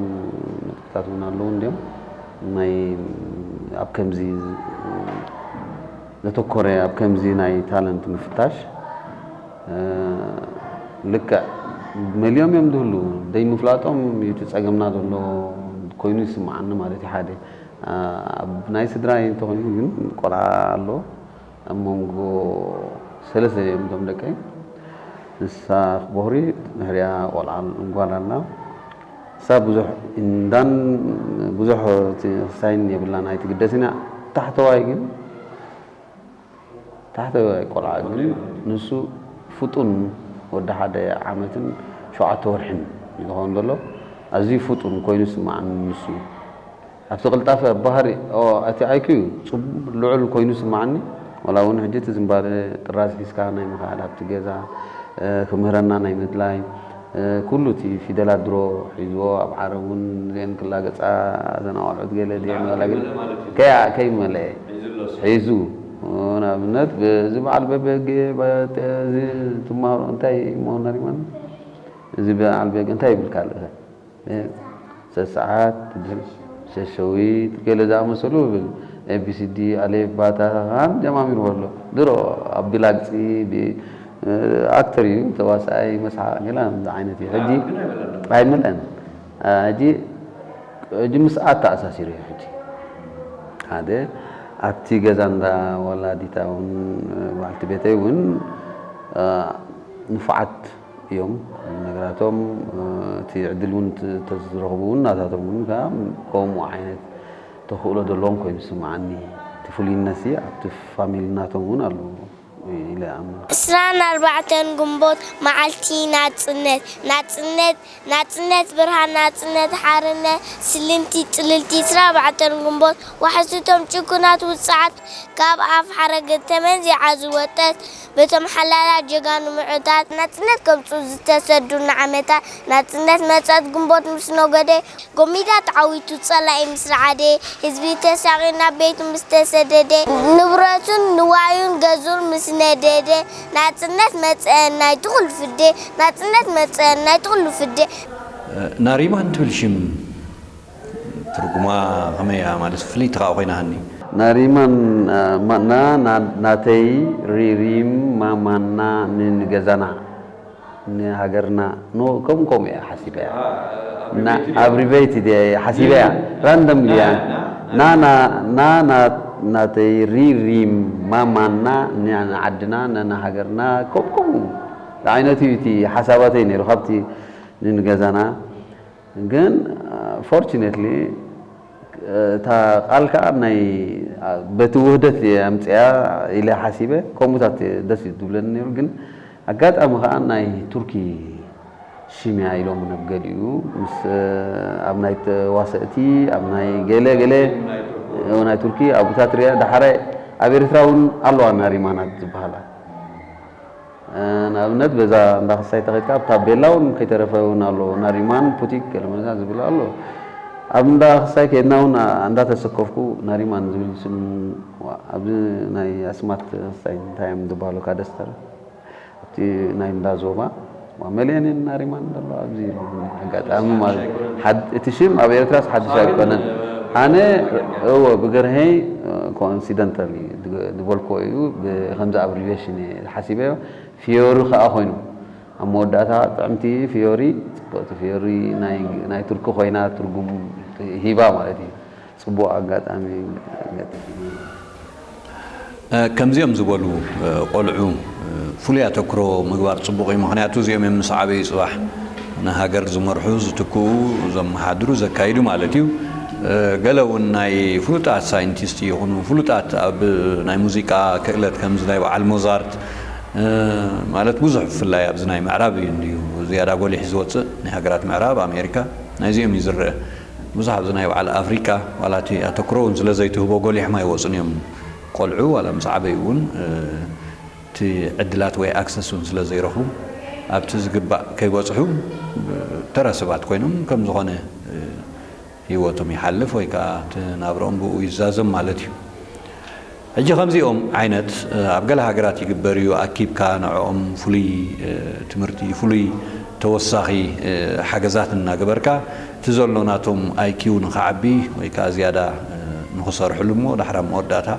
ነጥብታት እውን ኣለዉ እንድዮም ናይ ኣብ ከምዚ ዘተኮረ ኣብ ከምዚ ናይ ታለንት ምፍታሽ ልክዕ መሊኦም እዮም ዝህሉ ደይ ምፍላጦም እዩ እቲ ፀገምና ዘሎ ኮይኑ ይስምዓኒ ማለት እዩ ሓደ ኣብ ናይ ስድራይ እንተኮይኑ ግን ቆልዓ ኣሎ ኣብ መንጎ ሰለስተ እዮም እቶም ደቀይ ንሳ ቦኽሪ ድሕሪኣ ቆልዓ ጓል ኣላ ንሳ ብዙሕ እንዳን ብዙሕ ሳይን የብላን ኣይትግደስን እያ ታሕተዋይ ግን ታሕተዋይ ቆልዓ ግን ንሱ ፍጡን ወዲ ሓደ ዓመትን ሸውዓተ ወርሕን እዩ ዝኸውን ዘሎ ኣዝዩ ፍጡን ኮይኑ ይስምዓኒ ንሱ ኣብቲ ቅልጣፈ ባህሪ እቲ ኣይኪዩ ልዑል ኮይኑ ይስምዓኒ ዋላ እውን ሕጂ እቲ ዝንባለ ጥራዝ ሒዝካ ናይ ምኽኣል ኣብቲ ገዛ ክምህረና ናይ ምድላይ ኩሉ እቲ ፊደላት ድሮ ሒዝዎ ኣብ ዓረብ እውን እዚአን ክላገፃ እዘን ኣዋልዑት ገለ ድየን ዋላ ግን ከያ ከይመለአ ሒዙ ንኣብነት እዚ በዓል በበ ህገ ትማሃሮ እንታይ መሆነሪማን እዚ በዓል በግ እንታይ ይብል ካልእ ሰሰዓት ሸሸዊት ገለ ዝኣመሰሉ ብል ኤቢሲዲ ኣሌፍ ባታ ጀማሚሩ ኣሎ ድሮ ኣብ ብላግፂ ኣክተር እዩ ተዋሳኣይ መስሓ ገላ ዓይነት እዩ ሕጂ ኣይመልአን ሕጂ ሕጂ ምስኣ ተኣሳሲሩ እዩ ሕጂ ሓደ ኣብቲ ገዛ እንዳ ወላዲታ እውን በዓልቲ ቤተይ እውን ንፉዓት እዮም ነገራቶም እቲ ዕድል እውን ተዝረኽቡ እውን ናታቶም እውን ከዓ ከምኡ ዓይነት ተኽእሎ ዘለዎም ኮይኑ ዝስምዓኒ እቲ ፍሉይነት ኣብቲ ፋሚሊ ናቶም እውን ኣለዎ ኢለ እኣምን። ዕስራን ኣርባዕተን ግንቦት መዓልቲ ናጽነት፣ ናጽነት፣ ናጽነት ብርሃን፣ ናጽነት ሓርነት፣ ስልምቲ ጽልልቲ። ዕስራን ኣርባዕተን ግንቦት ዋሕስቶም ጭኩናት ውጽዓት ካብ ኣፍ ሓረገ ተመንዚዓ ዝወጸት በቶም ሓላላት ጀጋኑ ምዑታት ናጽነት ከምጽኡ ዝተሰዱ ንዓመታት ናጽነት መጸት ግንቦት ምስ ነጎደ ጎሚዳ ተዓዊቱ ጸላኢ ምስ ረዓደ ህዝቢ ተሳቒ ናብ ቤቱ ምስ ተሰደደ ንብረቱን ንዋዩን ገዙን ምስ ነደደ ናጽነት መጸ ናይ ትኹል ፍደ ናጽነት መጸ ናይ ትኹል ፍደ ናሪማን ትብል ሽም ትርጉማ ከመይ እያ ማለት ፍልይቲ ከዓ ኮይና ሃኒ ናሪማን ና ናተይ ሪሪም ማማና ንንገዛና ንሃገርና ኖ ከም ከምኡ እያ ሓሲበያ። ኣብሪቤት ሓሲበያ ራንደም እያ ናና ናና ናተይ ሪሪም ማማና ንዓድና ነና ሃገርና ከም ከምኡ ዓይነት እዩ እቲ ሓሳባተይ ነይሩ ካብቲ ንንገዛና ግን fortunately እታ ቃል ከዓ ናይ በቲ ውህደት ኣምፅያ ኢለ ሓሲበ ከምኡታት ደስ እዩ ዝብለኒ ነይሩ ግን ኣጋጣሚ ከዓ ናይ ቱርኪ ሽምያ ኢሎም ኣብ ገሊኡ ምስ ኣብ ናይ ተዋሰእቲ ኣብ ናይ ገለ ገለ ናይ ቱርኪ ኣብኡታት ሪኣ ዳሓራይ ኣብ ኤርትራ እውን ኣለዋ ናሪማናት ዝበሃላ ንኣብነት በዛ እንዳ ክሳይ ተኸድካ ኣብ ታቤላ እውን ከይተረፈ እውን ኣሎ ናሪማን ፑቲክ ገለመዛ ዝብል ኣሎ ኣብ እንዳ ክሳይ ከድና እውን እንዳተሰከፍኩ ናሪማን ዝብል ስም ኣብዚ ናይ ኣስማት ክሳይ እንታይ እዮም ዝበሃሉ ካደስተር ኣብቲ ናይ እንዳ ዞባ መለየን ናሪማን ዘሎ ኣብዚ ኣጋጣሚ ማለት እቲ ሽም ኣብ ኤርትራስ ሓድሽ ኣይኮነን ኣነ እወ ብገርሀይ ኮንሲደንታል ዝበልክዎ እዩ ከምዚ ኣብሪቬሽን ሓሲበዮ ፊዮሪ ከዓ ኮይኑ ኣብ መወዳእታ ጥዕምቲ ፊዮሪ ፅብቅቲ ፊዮሪ ናይ ቱርኪ ኮይና ትርጉም ሂባ ማለት እዩ ፅቡቅ ኣጋጣሚ ገጢሙ ከምዚኦም ዝበሉ ቆልዑ ፍሉይ ኣተክሮ ምግባር ፅቡቅ እዩ ምክንያቱ እዚኦም እዮም ምስ ዓበዩ ፅባሕ ንሃገር ዝመርሑ ዝትክኡ ዘመሓድሩ ዘካይዱ ማለት እዩ ገለ እውን ናይ ፍሉጣት ሳይንቲስት ይኹኑ ፍሉጣት ኣብ ናይ ሙዚቃ ክእለት ከምዚ ናይ በዓል ሞዛርት ማለት ብዙሕ ብፍላይ ኣብዚ ናይ ምዕራብ እዩ እንድዩ ዝያዳ ጎሊሕ ዝወፅእ ናይ ሃገራት ምዕራብ ኣሜሪካ ናይዚኦም እዩ ዝረአ ብዙሕ ኣብዚ ናይ በዓል ኣፍሪካ ዋላ እቲ ኣተኩሮ እውን ስለ ዘይትህቦ ጎሊሖም ኣይወፁን እዮም ቆልዑ ዋላ ምስ ዓበዩ እውን እቲ ዕድላት ወይ ኣክሰስ እውን ስለ ዘይረኽቡ ኣብቲ ዝግባእ ከይበፅሑ ተራ ሰባት ኮይኖም ከም ዝኾነ ህይወቶም ይሓልፍ ወይ ከዓ እቲ ናብረኦም ብኡ ይዛዘም ማለት እዩ። ሕጂ ከምዚኦም ዓይነት ኣብ ገለ ሃገራት ይግበር እዩ። ኣኪብካ ንዕኦም ፍሉይ ትምህርቲ፣ ፍሉይ ተወሳኺ ሓገዛት እናገበርካ እቲ ዘሎ ናቶም ኣይኪው ንኽዓቢ ወይ ከዓ ዝያዳ ንኽሰርሕሉ እሞ ዳሕራ መወዳእታ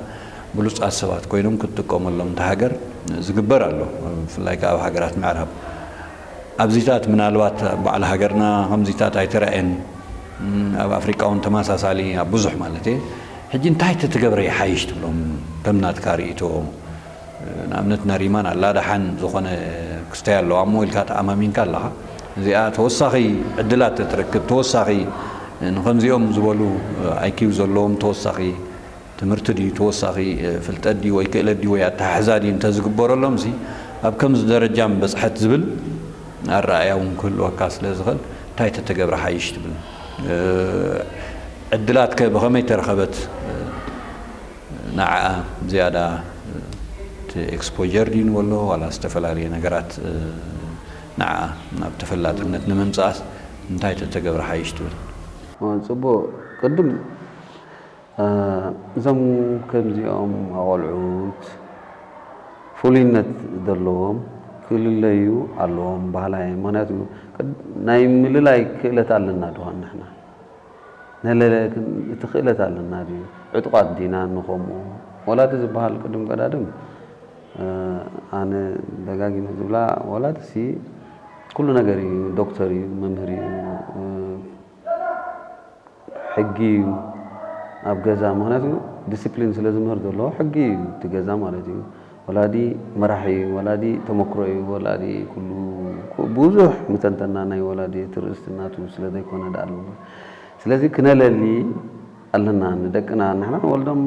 ብሉፃት ሰባት ኮይኖም ክትጥቀመሎም እታ ሃገር ዝግበር ኣሎ። ብፍላይ ከዓ ኣብ ሃገራት ምዕራብ ኣብዚታት ምናልባት በዓል ሃገርና ከምዚታት ኣይተራእየን ኣብ ኣፍሪቃ እውን ተመሳሳሊ ኣብ ብዙሕ ማለት እየ ሕጂ እንታይ ተትገብረ ይሓይሽ ትብሎም ከም ናትካ ርእቶ ንኣብነት ናሪማን ኣላ ደሓን ዝኾነ ክስተያ ኣለዋ እሞ ኢልካ ተኣማሚንካ ኣለኻ እዚኣ ተወሳኺ ዕድላት ተትረክብ ተወሳኺ ንከምዚኦም ዝበሉ ኣይኪው ዘለዎም ተወሳኺ ትምህርቲ ድዩ ተወሳኺ ፍልጠት ድዩ ወይ ክእለት ድዩ ወይ ኣተሓሕዛ ድዩ እንተዝግበረሎም ሲ ኣብ ከምዚ ደረጃ ምበፅሐት ዝብል ኣረኣእያ እውን ክህልወካ ስለ ዝኽእል እንታይ ተተገብረ ሓይሽ ትብል ዕድላት ከ ብኸመይ ተረኸበት ንዓኣ ዝያዳ እቲ exposure ድዩ ንበሎ ዋላ ዝተፈላለየ ነገራት ንዓኣ ናብ ተፈላጥነት ንምምፃኣስ እንታይ ተተገብረ ሓይሽ ትብል ፅቡቅ ቅድም እዞም ከምዚኦም ኣቖልዑት ፍሉይነት ዘለዎም ክልለዩ ኣለዎም በሃላይ እየ። ምኽንያቱ ናይ ምልላይ ክእለት ኣለና ዶ ንሕና? ነለለ እቲ ክእለት ኣለና ድዩ? ዕጡቓት ዲና ንኸምኡ? ወላዲ ዝበሃል ቅድም ቀዳድም ኣነ ደጋጊመ ዝብላ ወላዲሲ ኩሉ ነገር እዩ። ዶክተር እዩ፣ መምህር እዩ፣ ሕጊ እዩ ኣብ ገዛ ምክንያቱ ዲስፕሊን ስለ ዝምህር ዘሎ ሕጊ እዩ እቲ ገዛ ማለት እዩ ወላዲ መራሒ እዩ ወላዲ ተመክሮ እዩ ወላዲ ኩሉ ብዙሕ ምተንተና ናይ ወላዲ ትርእስቲ ናቱ ስለ ዘይኮነ ዳኣ ኣለዎ ስለዚ ክነለሊ ኣለና ንደቅና ንሕና ንወልዶም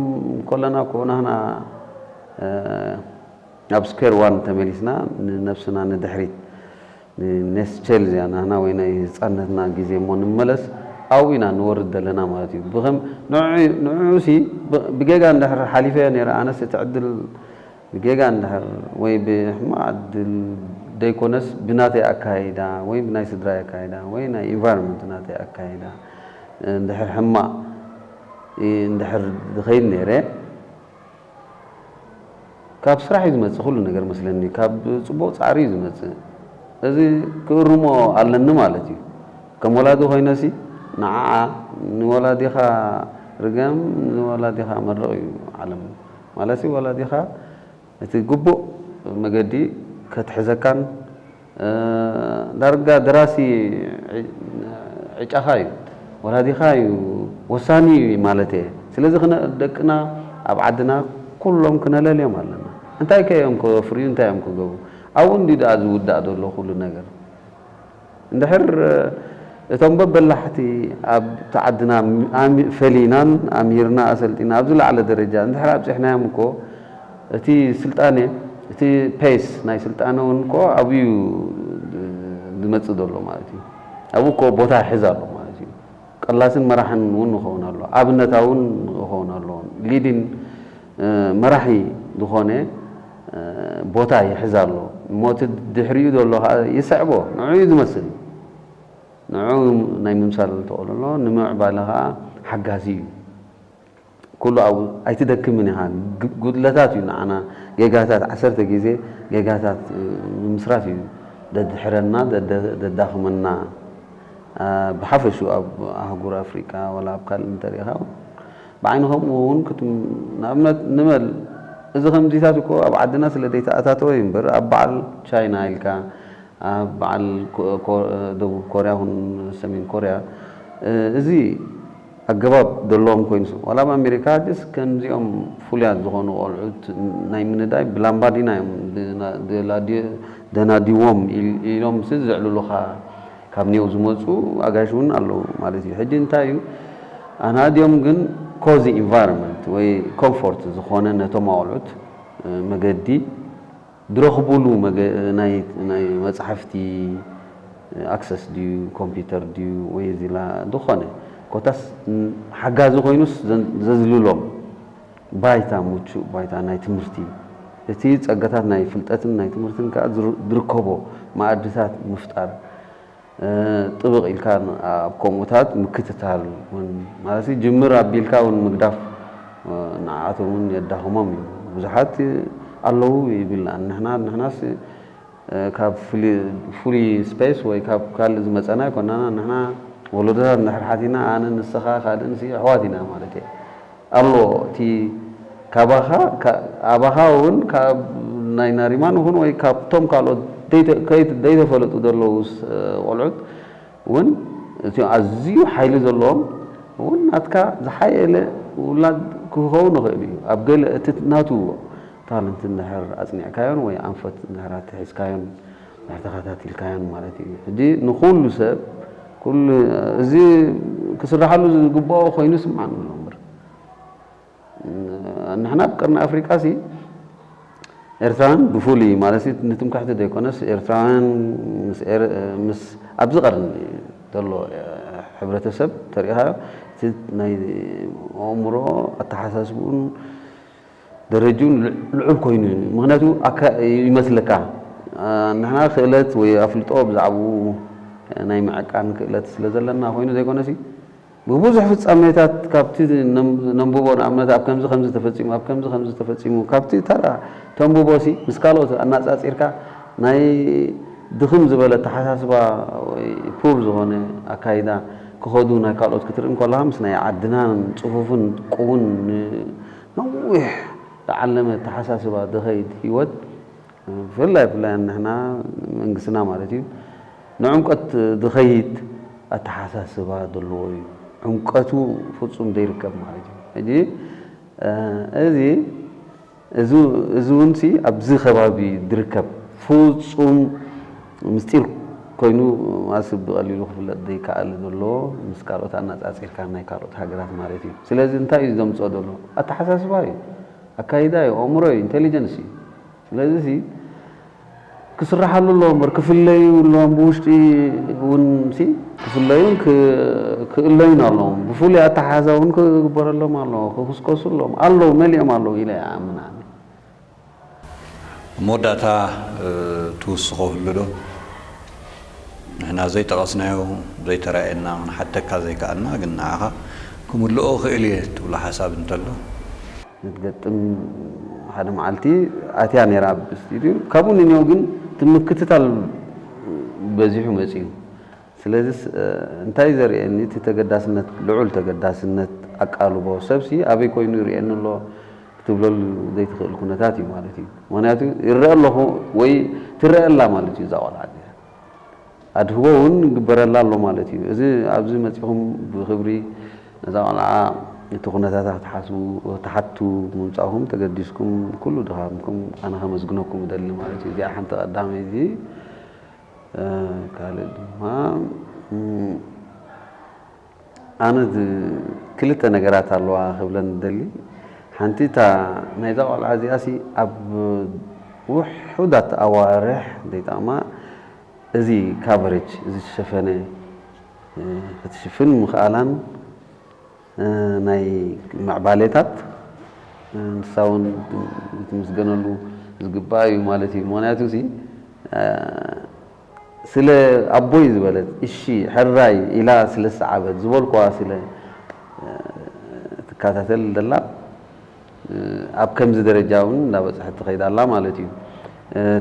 ከለና እኮ ናህና ናብ square one ተመሊስና ንነብስና ንድሕሪት ንኔስቸል እዚኣ ናህና ወይ ናይ ህፃነትና ግዜ እሞ ንመለስ ኣብኡ ኢና ንወርድ ዘለና ማለት እዩ። ብኸም ንዑ ንዑ ሲ ብ- ብጌጋ እንድሕር ሓሊፈዮ ነይረ ኣነስ እቲ ዕድል ብጌጋ እንድሕር ወይ ብሕማቕ ዕድል ደይኮነስ ብናተይ ኣካይዳ ወይ ብናይ ስድራይ ኣካይዳ ወይ ናይ ኢንቫይሮንመንት ናተይ ኣካይዳ እንድሕር ሕማቕ እንድሕር ዝኸይድ ነይረ ካብ ስራሕ እዩ ዝመፅእ ኩሉ ነገር መስለኒ፣ ካብ ፅቡቕ ፃዕሪ እዩ ዝመፅእ። እዚ ክእርሞ ኣለኒ ማለት እዩ። ከም ወላዲ ኮይነሲ ንዓዓ ንወላዲኻ ርገም ንወላዲኻ መርቕ እዩ ዓለም። ማለትሲ ወላዲኻ እቲ ግቡእ መገዲ ከትሕዘካን ዳርጋ ደራሲ ዕጫኻ እዩ፣ ወላዲኻ እዩ፣ ወሳኒ እዩ ማለት እየ። ስለዚ ደቅና ኣብ ዓድና ኩሎም ክነለልዮም ኣለና። እንታይ ከ እዮም ከፍርዩ፣ እንታይ እዮም ክገብሩ? ኣብኡ እንዲ ደኣ ዝውዳእ ዘሎ ኩሉ ነገር። እንድሕር እቶም በበላሕቲ ኣብቲ ዓድና ፈሊናን ኣምሂርና ኣሰልጢና ኣብዚ ላዕለ ደረጃ እንድሕር ኣብፅሕናዮም እኮ እቲ ስልጣኔ እቲ ፔስ ናይ ስልጣነ እውን እኮ ኣብዩ ዝመፅእ ዘሎ ማለት እዩ። ኣብኡ እኮ ቦታ ይሕዝ ኣሎ ማለት እዩ። ቀላስን መራሕን እውን ንኸውን ኣሎ ኣብነታውን ንኸውን ኣሎ ሊድን መራሒ ዝኾነ ቦታ ይሕዝ ኣሎ እሞ እቲ ድሕሪኡ ዘሎ ከዓ ይስዕቦ ንዑ እዩ ዝመስል። ንዑ ናይ ምምሳል ተኽእሎ ኣሎ ንምዕባለ ከዓ ሓጋዚ እዩ። ኩሉ ኣብኡ ኣይትደክምን ኢኻ። ጉድለታት እዩ ንዓና ጌጋታት ዓሰርተ ግዜ ጌጋታት ምምስራት እዩ ደድሕረና ደዳኽመና። ብሓፈሽኡ ኣብ ኣህጉር ኣፍሪቃ ዋላ ኣብ ካልእ እንተሪኢኻ ብዓይንኹም እውን ንኣብነት ንበል እዚ ከምዚታት እኮ ኣብ ዓድና ስለ ዘይተኣታተወ እዩ እምበር ኣብ በዓል ቻይና ኢልካ ኣብ በዓል ደቡብ ኮርያ ኹን ሰሜን ኮርያ እዚ ኣገባብ ዘለዎም ኮይኑስ ዋላ ኣብ ኣሜሪካ ጅስ ከምዚኦም ፍሉያት ዝኾኑ ቆልዑት ናይ ምንዳይ ብላምባዲና እዮም ደናዲዎም ኢሎም ስ ዘዕልሉኻ ካብ ኔው ዝመፁ ኣጋይሽ እውን ኣለዉ ማለት እዩ። ሕጂ እንታይ እዩ ኣናዲኦም ግን ኮዚ ኢንቫይሮንመንት ወይ ኮምፎርት ዝኾነ ነቶም ኣቆልዑት መገዲ ዝረኽቡሉ ናይ መፅሓፍቲ ኣክሰስ ድዩ ኮምፒውተር ድዩ ወይ ዚላ ዝኾነ ኮታስ ሓጋዚ ኮይኑስ ዘዝልሎም ባይታ ምቹእ ባይታ ናይ ትምህርቲ እቲ ፀጋታት ናይ ፍልጠትን ናይ ትምህርትን ከዓ ዝርከቦ መኣድታት ምፍጣር ጥብቕ ኢልካ ኣብ ከምኡታት ምክትታል እውን ማለት ጅምር ኣቢልካ እውን ምግዳፍ ንዓኣቶም እውን የዳኽሞም እዩ። ብዙሓት ኣለዉ ይብል ንሕና ንሕናስ ካብ ፍሉይ ስፔስ ወይ ካብ ካልእ ዝመፀና ኣይኮናና ንሕና ወለዶታት እንድሕር ሓቲና ኣነ ንስኻ ካልእ ንስ ኣሕዋት ኢና ማለት እየ። ኣሎ እቲ ካባኻ ኣባኻ እውን ካብ ናይ ናሪማን ይኹን ወይ ካብቶም ካልኦት ዘይተፈለጡ ዘለዉ ቆልዑት እውን እቲ ኣዝዩ ሓይሊ ዘለዎም እውን ናትካ ዝሓየለ ውላድ ክኸውን ይኽእል እዩ። ኣብ ገለ እቲ ናቱ ታለንት እንድሕር ኣፅኒዕካዮን ወይ ኣንፈት እንድሕር ኣትሒዝካዮን እንድሕር ተኸታቲልካዮን ማለት እዩ። ሕጂ ንኩሉ ሰብ ኩሉ እዚ ክስራሓሉ ዝግብኦ ኮይኑ ይስምዓኒ ኣሎ እምበር ንሕና ኣብ ቀርኒ ኣፍሪቃ ሲ ኤርትራውያን ብፍሉይ ማለት ንትምክሕቲ ዘይኮነስ ኤርትራውያን ምስ ኣብዚ ቀርኒ ዘሎ ሕብረተሰብ ተሪኢኻዮ እቲ ናይ ኣእምሮ ኣተሓሳስብኡን ደረጅኡን ልዑል ኮይኑ ምክንያቱ ይመስለካ ንሕና ክእለት ወይ ኣፍልጦ ብዛዕባኡ ናይ ምዕቃን ክእለት ስለ ዘለና ኮይኑ ዘይኮነሲ ብብዙሕ ፍጻሜታት ካብቲ ነንብቦ ንኣብነት ኣብ ከምዚ ከምዚ ተፈጺሙ ኣብ ከምዚ ከምዚ ተፈጺሙ ካብቲ ተራ ተንብቦ ሲ ምስ ካልኦት ኣናጻጺርካ ናይ ድኽም ዝበለ ኣተሓሳስባ ወይ ፑር ዝኾነ ኣካይዳ ክኸዱ ናይ ካልኦት ክትርኢ እንከለኻ ምስ ናይ ዓድናን ጽፉፍን ቅውን ነዊሕ ዝዓለመ ኣተሓሳስባ ዝኸይድ ህይወት ብፍላይ ብፍላይ ንሕና መንግስትና ማለት እዩ ንዕምቀት ዝኸይድ ኣተሓሳስባ ዘለዎ እዩ። ዕምቀቱ ፍጹም ዘይርከብ ማለት እዩ። ሕጂ እዚ እዚ እውን ሲ ኣብዚ ከባቢ ዝርከብ ፍጹም ምስጢር ኮይኑ ማስ ብቐሊሉ ክፍለጥ ዘይከኣል ዘሎ ምስ ካልኦት ኣነጻጺርካ ናይ ካልኦት ሃገራት ማለት እዩ። ስለዚ እንታይ እዩ ዘምጽኦ ዘሎ ኣተሓሳስባ እዩ፣ ኣካይዳ እዩ፣ ኣእምሮ እዩ፣ ኢንቴሊጀንስ እዩ። ስለዚ ሲ ክስራሓሉ ኣለዎ እምበር ክፍለዩ ኣለዎም፣ ብውሽጢ እውን ሲ ክፍለዩን ክ- ክእለዩን ኣለዎም። ብፍሉይ ኣተሓሕዛ እውን ክግበረሎም ኣለዎ፣ ክኽስከሱ ኣለዎም ኣለዉ፣ መሊኦም ኣለዉ ኢለ ይኣምን ኣነ። መወዳእታ ትውስኸሉ ዶ? ንሕና ዘይጠቐስናዮ ዘይተራእየና ክንሓተካ ዘይከኣልና ግን ንዓኻ ክምልኦ ክእል እየ ትብሎ ሓሳብ እንተሎ? ክትገጥም ሓደ መዓልቲ ኣትያ ነይራ ኣብ ስቱድዮ። ካብኡ ንንዮ ግን እቲ ምክትታል በዚሑ መፅዩ። ስለዚስ እንታይ ዘርእየኒ እቲ ተገዳስነት፣ ልዑል ተገዳስነት ኣቃልቦ ሰብሲ ኣበይ ኮይኑ ይርእየኒ ኣሎ ክትብለሉ ዘይትኽእል ኩነታት እዩ ማለት እዩ። ምክንያቱ ይረአ ኣለኹ ወይ ትረአ ኣላ ማለት እዩ እዛ ቆልዓ እዚኣ። ኣድህቦ እውን ይግበረላ ኣሎ ማለት እዩ። እዚ ኣብዚ መፂኹም ብክብሪ ነዛ ቆልዓ እቲ ኩነታታ ክትሓስቡ ክትሓቱ ብምምፃእኹም ተገዲስኩም ኩሉ ድኻምኩም ኣነ ከመስግነኩም እደሊ ማለት እዩ። እዚኣ ሓንቲ ቀዳመይቲ። ካልእ ድማ ኣነ ክልተ ነገራት ኣለዋ ክብለን ደሊ። ሓንቲ እታ ናይዛ ቆልዓ እዚኣ ሲ ኣብ ውሑዳት ኣዋርሕ ዘይጠቕማ እዚ ካቨሬጅ እዚ ዝሸፈነ ክትሽፍን ምኽኣላን ናይ ምዕባሌታት ንሳ እውን ክትምስገነሉ ዝግባእ እዩ ማለት እዩ። ምክንያቱ ሲ ስለ ኣቦይ ዝበለት እሺ ሕራይ ኢላ ስለ ዝሰዓበት ዝበልኩዋ ስለ ትከታተል ደላ ኣብ ከምዚ ደረጃ እውን እንዳበፅሐት ትኸይድ ኣላ ማለት እዩ።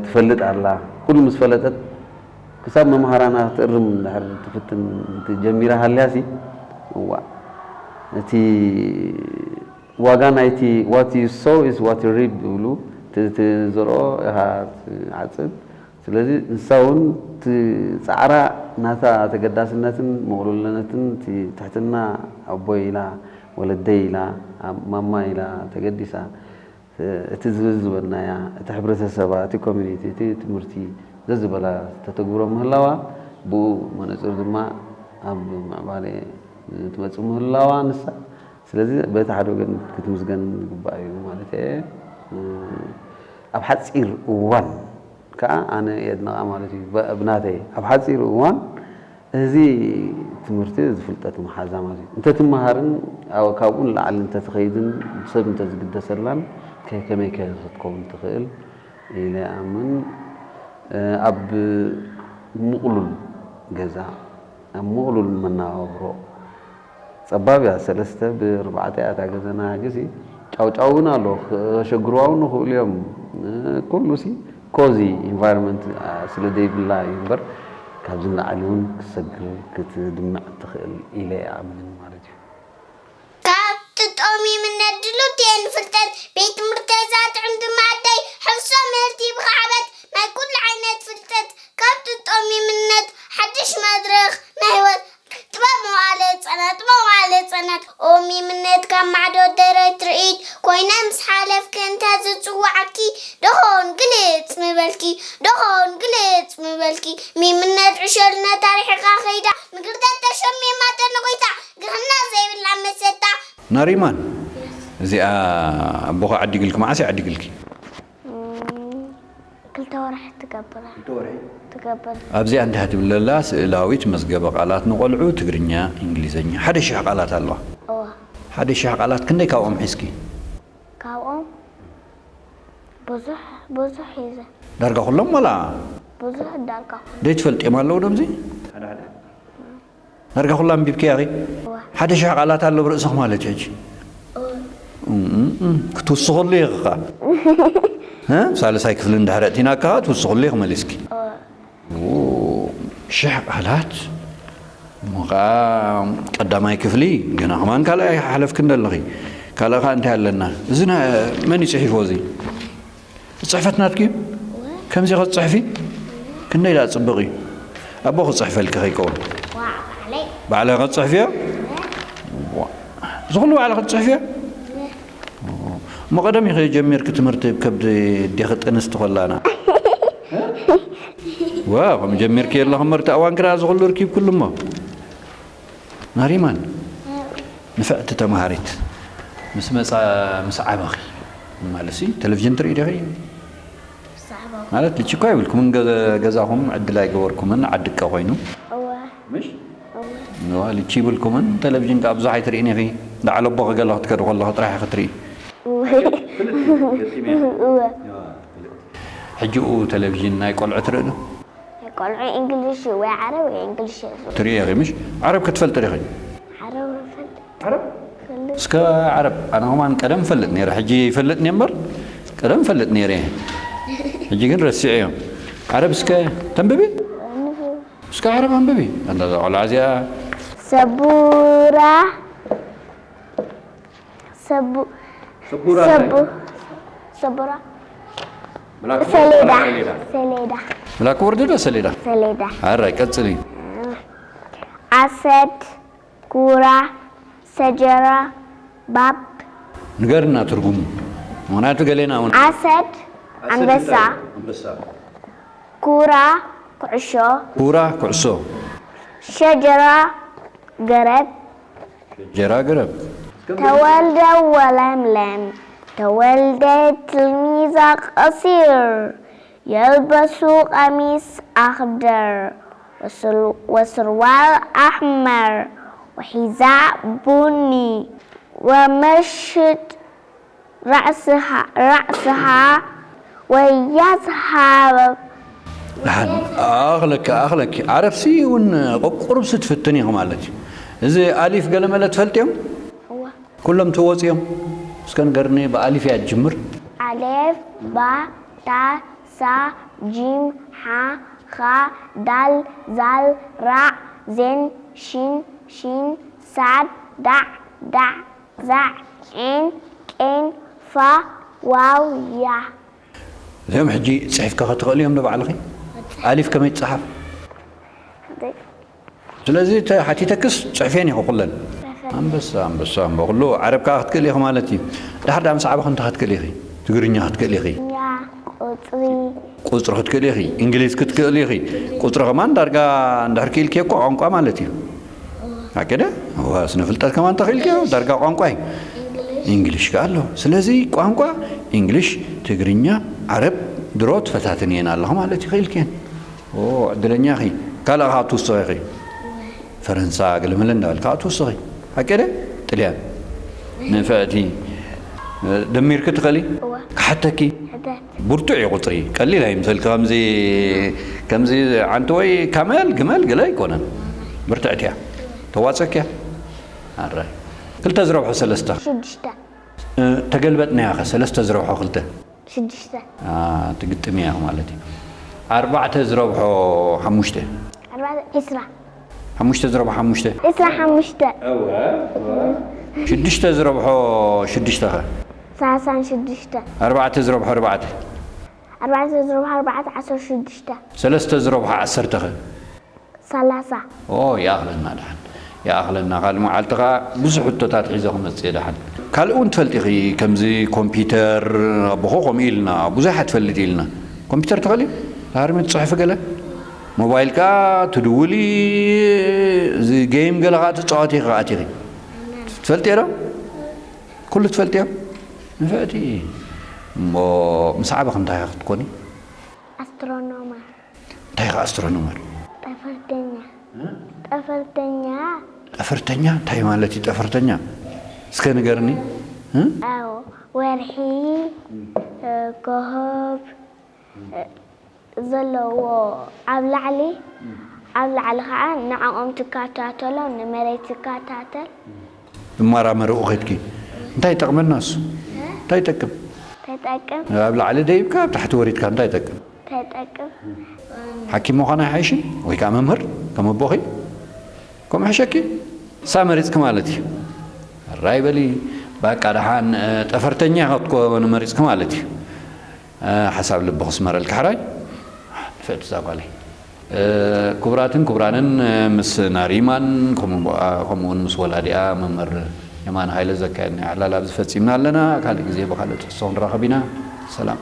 ትፈልጥ ኣላ። ኩሉ ምስ ፈለጠት ክሳብ መምሃራና ክትእርም እንድሕር ትፍትን ጀሚራ ሃልያ ሲ እዋ እቲ ዋጋ ናይቲ what you sow is what you reap ይብሉ። ትዘርኦ ኢኻ ትዓፅድ። ስለዚ ንሳ እውን እቲ ፃዕራ ናታ ተገዳስነትን ምቕሉልነትን እቲ ትሕትና ኣቦይ ኢላ ወለደይ ኢላ ማማ ኢላ ተገዲሳ እቲ ዝብል ዝበልናያ እቲ ሕብረተሰባ እቲ ኮሚኒቲ እቲ ትምህርቲ ዘዝበላ ተተግብሮ ምህላዋ ብኡ መነፅር ድማ ኣብ ምዕባለ ትመፅእ ምህላዋ ንሳ ስለዚ በቲ ሓደ ወገን ክትምስገን ዝግባእ እዩ ማለት እየ። ኣብ ሓፂር እዋን ከዓ ኣነ የድንቓ ማለት እዩ። ብናተይ ኣብ ሓፂር እዋን እዚ ትምህርቲ እዚ ፍልጠት መሓዛ ማለት እዩ። እንተትመሃርን ካብኡ ንላዕሊ እንተትኸይድን ሰብ እንተዝግደሰላን ከመይ ከ ክትከውን ትኽእል ኢለ ይኣምን። ኣብ ምቕሉል ገዛ ኣብ ምቕሉል መነባብሮ ጸባብ እያ ሰለስተ ብርባዕተ እያ እታ ገዛና ሕጂ ሲ ጫውጫው እውን ኣሎ ከሸግርዋ እውን ይኽእሉ እዮም ኩሉ ሲ cozy environment ስለ ዘይብላ እዩ እምበር ካብዚ ንላዕሊ እውን ክትሰግር ክትድምዕ ትኽእል ኢለ ይኣምን ማለት እዩ። ካብ ጥጦም ይምነ ድሉት እየ ንፍልጠት ቤት ትምህርተይ ዛጥዕም ድማ ኣደይ ሕፍሶ ምህርቲ ብኽዓበት ናይ ኩሉ ዓይነት ፍልጠት ካብ ጥጦም ይምነት ሓድሽ መድረኽ ናይ ህይወት ጥበብ መዋእለ ህጻናት መዋእለ ህጻናት ኦም ይምነት ካብ ማዕዶ ደረት ትርኢት ኮይነ ምስ ሓለፍኪ እንተ ዝጽውዓኪ ደኾን ግልጽ ምበልኪ ደኾን ግልጽ ምበልኪ ሚምነት ዕሸል ነታ ርሒቓ ከይዳ ምግርደት ተሸሚማ ተነቒታ ግኽና ዘይብላ መሰታ ናሪማን እዚኣ ኣቦኻ ዓዲግልኪ መዓስ እዩ ዓዲግልኪ? ክልተ ወርሒ ትገብር ክልተ ወርሒ ትገብር ኣብዚኣ እንታይ ትብል ዘላ ስእላዊት መዝገበ ቃላት ንቆልዑ ትግርኛ እንግሊዝኛ ሓደ ሽሕ ቃላት ኣለዋ እዋ ሓደ ሽሕ ቃላት ክንደይ ካብኦም ሒዝኪ ካብኦም ብዙሕ ብዙሕ ሒዘ ዳርጋ ኩሎም ወላ ብዙሕ ዳርጋ ኩሉ ደይ ትፈልጥዮም ኣለዉ ዶምዚ ዳርጋ ኩላ ኣንቢብክያ ኺ እዋ ሓደ ሽሕ ቃላት ኣሎ ብርእስኽ ማለት እዩ ሕጂ እም፣ እም፣ ክትውስኸሉ ኢኺ ኸዓ እ? ሳልሳይ ክፍሊ እንድሕር ኣእቲናካ ኸዓ ትውስኸሉ ኢኺ መሊስኪ እዋ ኦ፣ ሽሕ ቃላት እሞ ኸዓ ቀዳማይ ክፍሊ ገና ከማን ካልኣይ ሓለፍኪ እንደለኺ ካልእ ኸዓ እንታይ ኣለና እዚ ና- መን እዩ ፅሒፎ እዚ ፅሕፈት ናትኪ እዩ ከምዚ ክትፅሕፊ ክንደይ ደኣ ፅቡቕ እዩ ኣቦ ክፅሕፈልኪ ከይከውን ዋዕ ባዕለይ ባዕለ ክትፅሕፍዮ እዚ ኩሉ ባዕለ ክትፅሕፍዮ እሞ ቀደም ኢኸ ጀሚርኪ ትምህርቲ ከብዲ ዴኺ ጥንስቲ ኮላና ዋ ከም ጀሚርኪ የለኹ እምበር እቲ እዋን ክዳ እዚ ኩሉ ርኪብክሉ እሞ ናሪማን ንፍዕቲ ተምሃሪት ምስ መፃ ምስ ዓበኺ ማለትሲ ቴሌቪዥን ትርኢ ዲኺ ማለት ልቺ እኳ ይብልኩምን ገ-፣ ገዛኹም ዕድል ኣይገበርኩምን ዓድቀ ኮይኑ። እወ ምሽ? እወ እዋ፣ ልቺ ይብልኩምን ቴሌቪዥን ከኣ ብዙሕ ኣይትርእን ኢኺ። ዳዕለ ኣቦኺ ገለ ክትከዱ ከለኺ ጥራሕ ኢኺ ትርኢ። እወ ፍልጥ ገጢመ። እወ ሕጂ ኡ ቴሌቪዥን ናይ ቆልዑ ትርኢ ዶ? ቆልዑ እንግሊሽ ወይ ዓረብ ወይ እንግሊሽ የዝቡ ትርኢ ኢኺ ምሽ? ዓረብ ክትፈልጢ ዲኺ? ዓረብ ፈልጥ ዓረብ? እስከ ዓረብ፣ ኣነ ከማን ቀደም ፈልጥ ነይረ፣ ሕጂ ይፈልጥ እየ እምበር ቀደም ፈልጥ ነይረ። ሕጂ ግን ረሲዐ እዮም። ዓረብ እስከ ተንብቢ? እስከ ዓረብ ኣንብቢ። ኣንታ እዛ ቆልዓ እዚኣ ሰቡራ ሰቡ ሰቡራ ሰቡ ሰቡራ ሰሌዳ ሰሌዳ ብላክቦርድ ዶ ሰሌዳ? ሰሌዳ ኣራይ ቀጽሊ። ዓሰድ ኩራ ሰጀራ ባብ ንገርና ትርጉሙ። ምክንያቱ ገሌና እውን ዓሰድ ኣንበሳ ኣንበሳ። ኩራ ኩዕሾ ኩራ ኩዕሶ። ሸጀራ ገረብ ሸጀራ ገረብ። ተወልደ ወለምለም ተወልደ ትልሚዛ ቀሲር የልበሱ ቀሚስ ኣኽደር ወስር- ወስርዋል ኣሕመር ወሒዛ ቡኒ ወመሽጥ ራዕስኻ ራዕስኻ ወያዝሃ ደሓን ኣኽለኪ ኣኽለኪ። ዓረብሲ እውን ቁርብሲ ትፍትን ኢኹ ማለት እዩ። እዚ ኣሊፍ ገለመለ ትፈልጥዮም? እዋ ኩሎም ትወፅዮም? እስከ ንገርኒ፣ ብኣሊፍ እያ ትጅምር። ኣሌፍ ባ ታ ሳ ጂም ሓ ኻ ዳል ዛል ራዕ ዜን ሺን ሺን ሳድ ዳዕ ዳዕ ዛዕ ዔን ቄን ፋ ዋው ያ እዚኦም ሕጂ ፅሒፍካ ክትኽእል እዮም ንባዕልኺ? ኣሊፍ ከመይ ትፅሓፍ? ስለዚ ተሓቲተክስ ፅሕፌን ኢኹ ኩለን። ኣንበሳ ኣንበሳ እምበ ኩሉ ዓረብ ከዓ ክትክእል ኢኺ ማለት እዩ። ድሓር ዳኣ ምስ ዓበኺ እንታይ ክትክእል ኢኺ? ትግርኛ ክትክእል ኢኺ። ያ ቁፅሪ ቁፅሪ ክትክእል ኢኺ። እንግሊዝ ክትክእል ኢኺ። ቁፅሪ ከማን ዳርጋ እንድሕር ክኢልኪ እኮ ቋንቋ ማለት እዩ። ኣቀደ እዋ ስነ ፍልጠት ከማን ተኽኢልኪ ዳርጋ ቋንቋ እዩ። እንግሊሽ ከዓ ኣሎ። ስለዚ ቋንቋ እንግሊሽ፣ ትግርኛ፣ ዓረብ ድሮ ትፈታትን እየን ኣለኹ ማለት ይኽእልክን። ኦ ዕድለኛ ኢኺ። ካልእ ከዓ ትውስኺ ኢኺ። ፈረንሳ ገለመለ እንዳበልካ ትውስኺ። ሓቂ ደ? ጥልያን ንፍዕቲ ደሚርኪ ትኽእሊ? እወ። ክሓተኪ? ሕተት ብርቱዕ እዩ ቁፅሪ። ቀሊል ኣይምሰልኪ። ከምዚ ከምዚ ዓንቲ ወይ ካመል ግመል ገለ ኣይኮነን። ብርትዕቲ እያ። ተዋፀኪያ? ኣራይ። ክልተ ዝረብሖ ሰለስተ። ሽዱሽተ እ፣ ተገልበጥናያ ኸ? ሰለስተ ዝረብሖ ክልተ። ሽዱሽተ አ፣ ትግጥሚ እያ ማለት እዩ። ኣርባዕተ ዝረብሖ ሓሙሽተ። ኣርባዕተ ዒስራ ሓሙሽተ ዝረብሖ ሓሙሽተ። ዒስራ ሓሙሽተ ሽዱሽተ ዝረብሖ ሽዱሽተ ኸ? ሰላሳን ሽዱሽተ ኣርባዕተ ዝረብሖ ኣርባዕተ። ኣርባዕተ ዝረብሖ ኣርባዕተ ዓሰርተ ሽዱሽተ ሰለስተ ዝረብሖ ዓሰርተ ኸ? ሰላሳ ኦ ይኣኽለና ደሓን። ይኣኽለና። ካልእ መዓልቲ ኸዓ ብዙሕ ሕቶታት ሒዘ ክመፅእ እየ ደሓን። ካልእ እውን ትፈልጢ ኢኺ፣ ከምዚ ኮምፒውተር ኣቦኹ ከምኡ ኢልና ብዙሕ ትፈልጥ ኢልና። ኮምፒውተር ትኽእሊ? ሃርሚ ትፅሕፊ ገለ? ሞባይል ከዓ ትድውሊ፣ እዚ ጌም ገለ ከዓ ትፃወቲ ኢኺ ኣቲኺ። ትፈልጢ ዶ? ኩሉ ትፈልጥዮ? ንፍዕቲ። እሞ ምስ ዓበኺ እንታይ ኢኺ ክትኮኒ? ኣስትሮኖመር እንታይ ኢኺ ኣስትሮኖመር? ጠፈርተኛ ጠፈርተኛ ጠፈርተኛ እንታይ ማለት እዩ ጠፈርተኛ? እስከ ንገርኒ። እ? ኣዎ ወርሒ እ፣ ኮኸብ እ፣ ዘለዎ ኣብ ላዕሊ ኣብ ላዕሊ ከዓ ንዕኦም ትከታተሎ ንመሬት ትከታተል ትመራመሪ ኸድኪ እንታይ ይጠቕመና እሱ? እንታይ ይጠቅም? ተጠቅም ኣብ ላዕሊ ደይብካ ኣብ ታሕቲ ወሪድካ እንታይ ይጠቅም? ተጠቅም ሓኪም ምዃን ኣይሓይሽን? ወይ ከዓ መምህር ከም ኣቦኺ? ከምኡ ሕሸኪ? እሳ መሪፅኪ ማለት እዩ። ራይ በሊ። በቃ ደሓን፣ እ፣ ጠፈርተኛ ክትኮኒ መሪፅኪ ማለት እዩ። እ፣ ሓሳብ ልቢ ክስመረልኪ ሕራይ። ንፍዕቲ እዛ ጓለይ። እ፣ ክቡራትን ክቡራንን፣ እ፣ ምስ ናሪማን ከምኡ፣ እ፣ ከምኡ እውን ምስ ወላዲኣ መምህር የማነ ሃይለ ዘካየድናዮ ዕላል ኣብዚ ፈፂምና ኣለና። ካልእ ግዜ ብኻልእ ትሕዝቶ ክንራኸብ ኢና። ሰላም።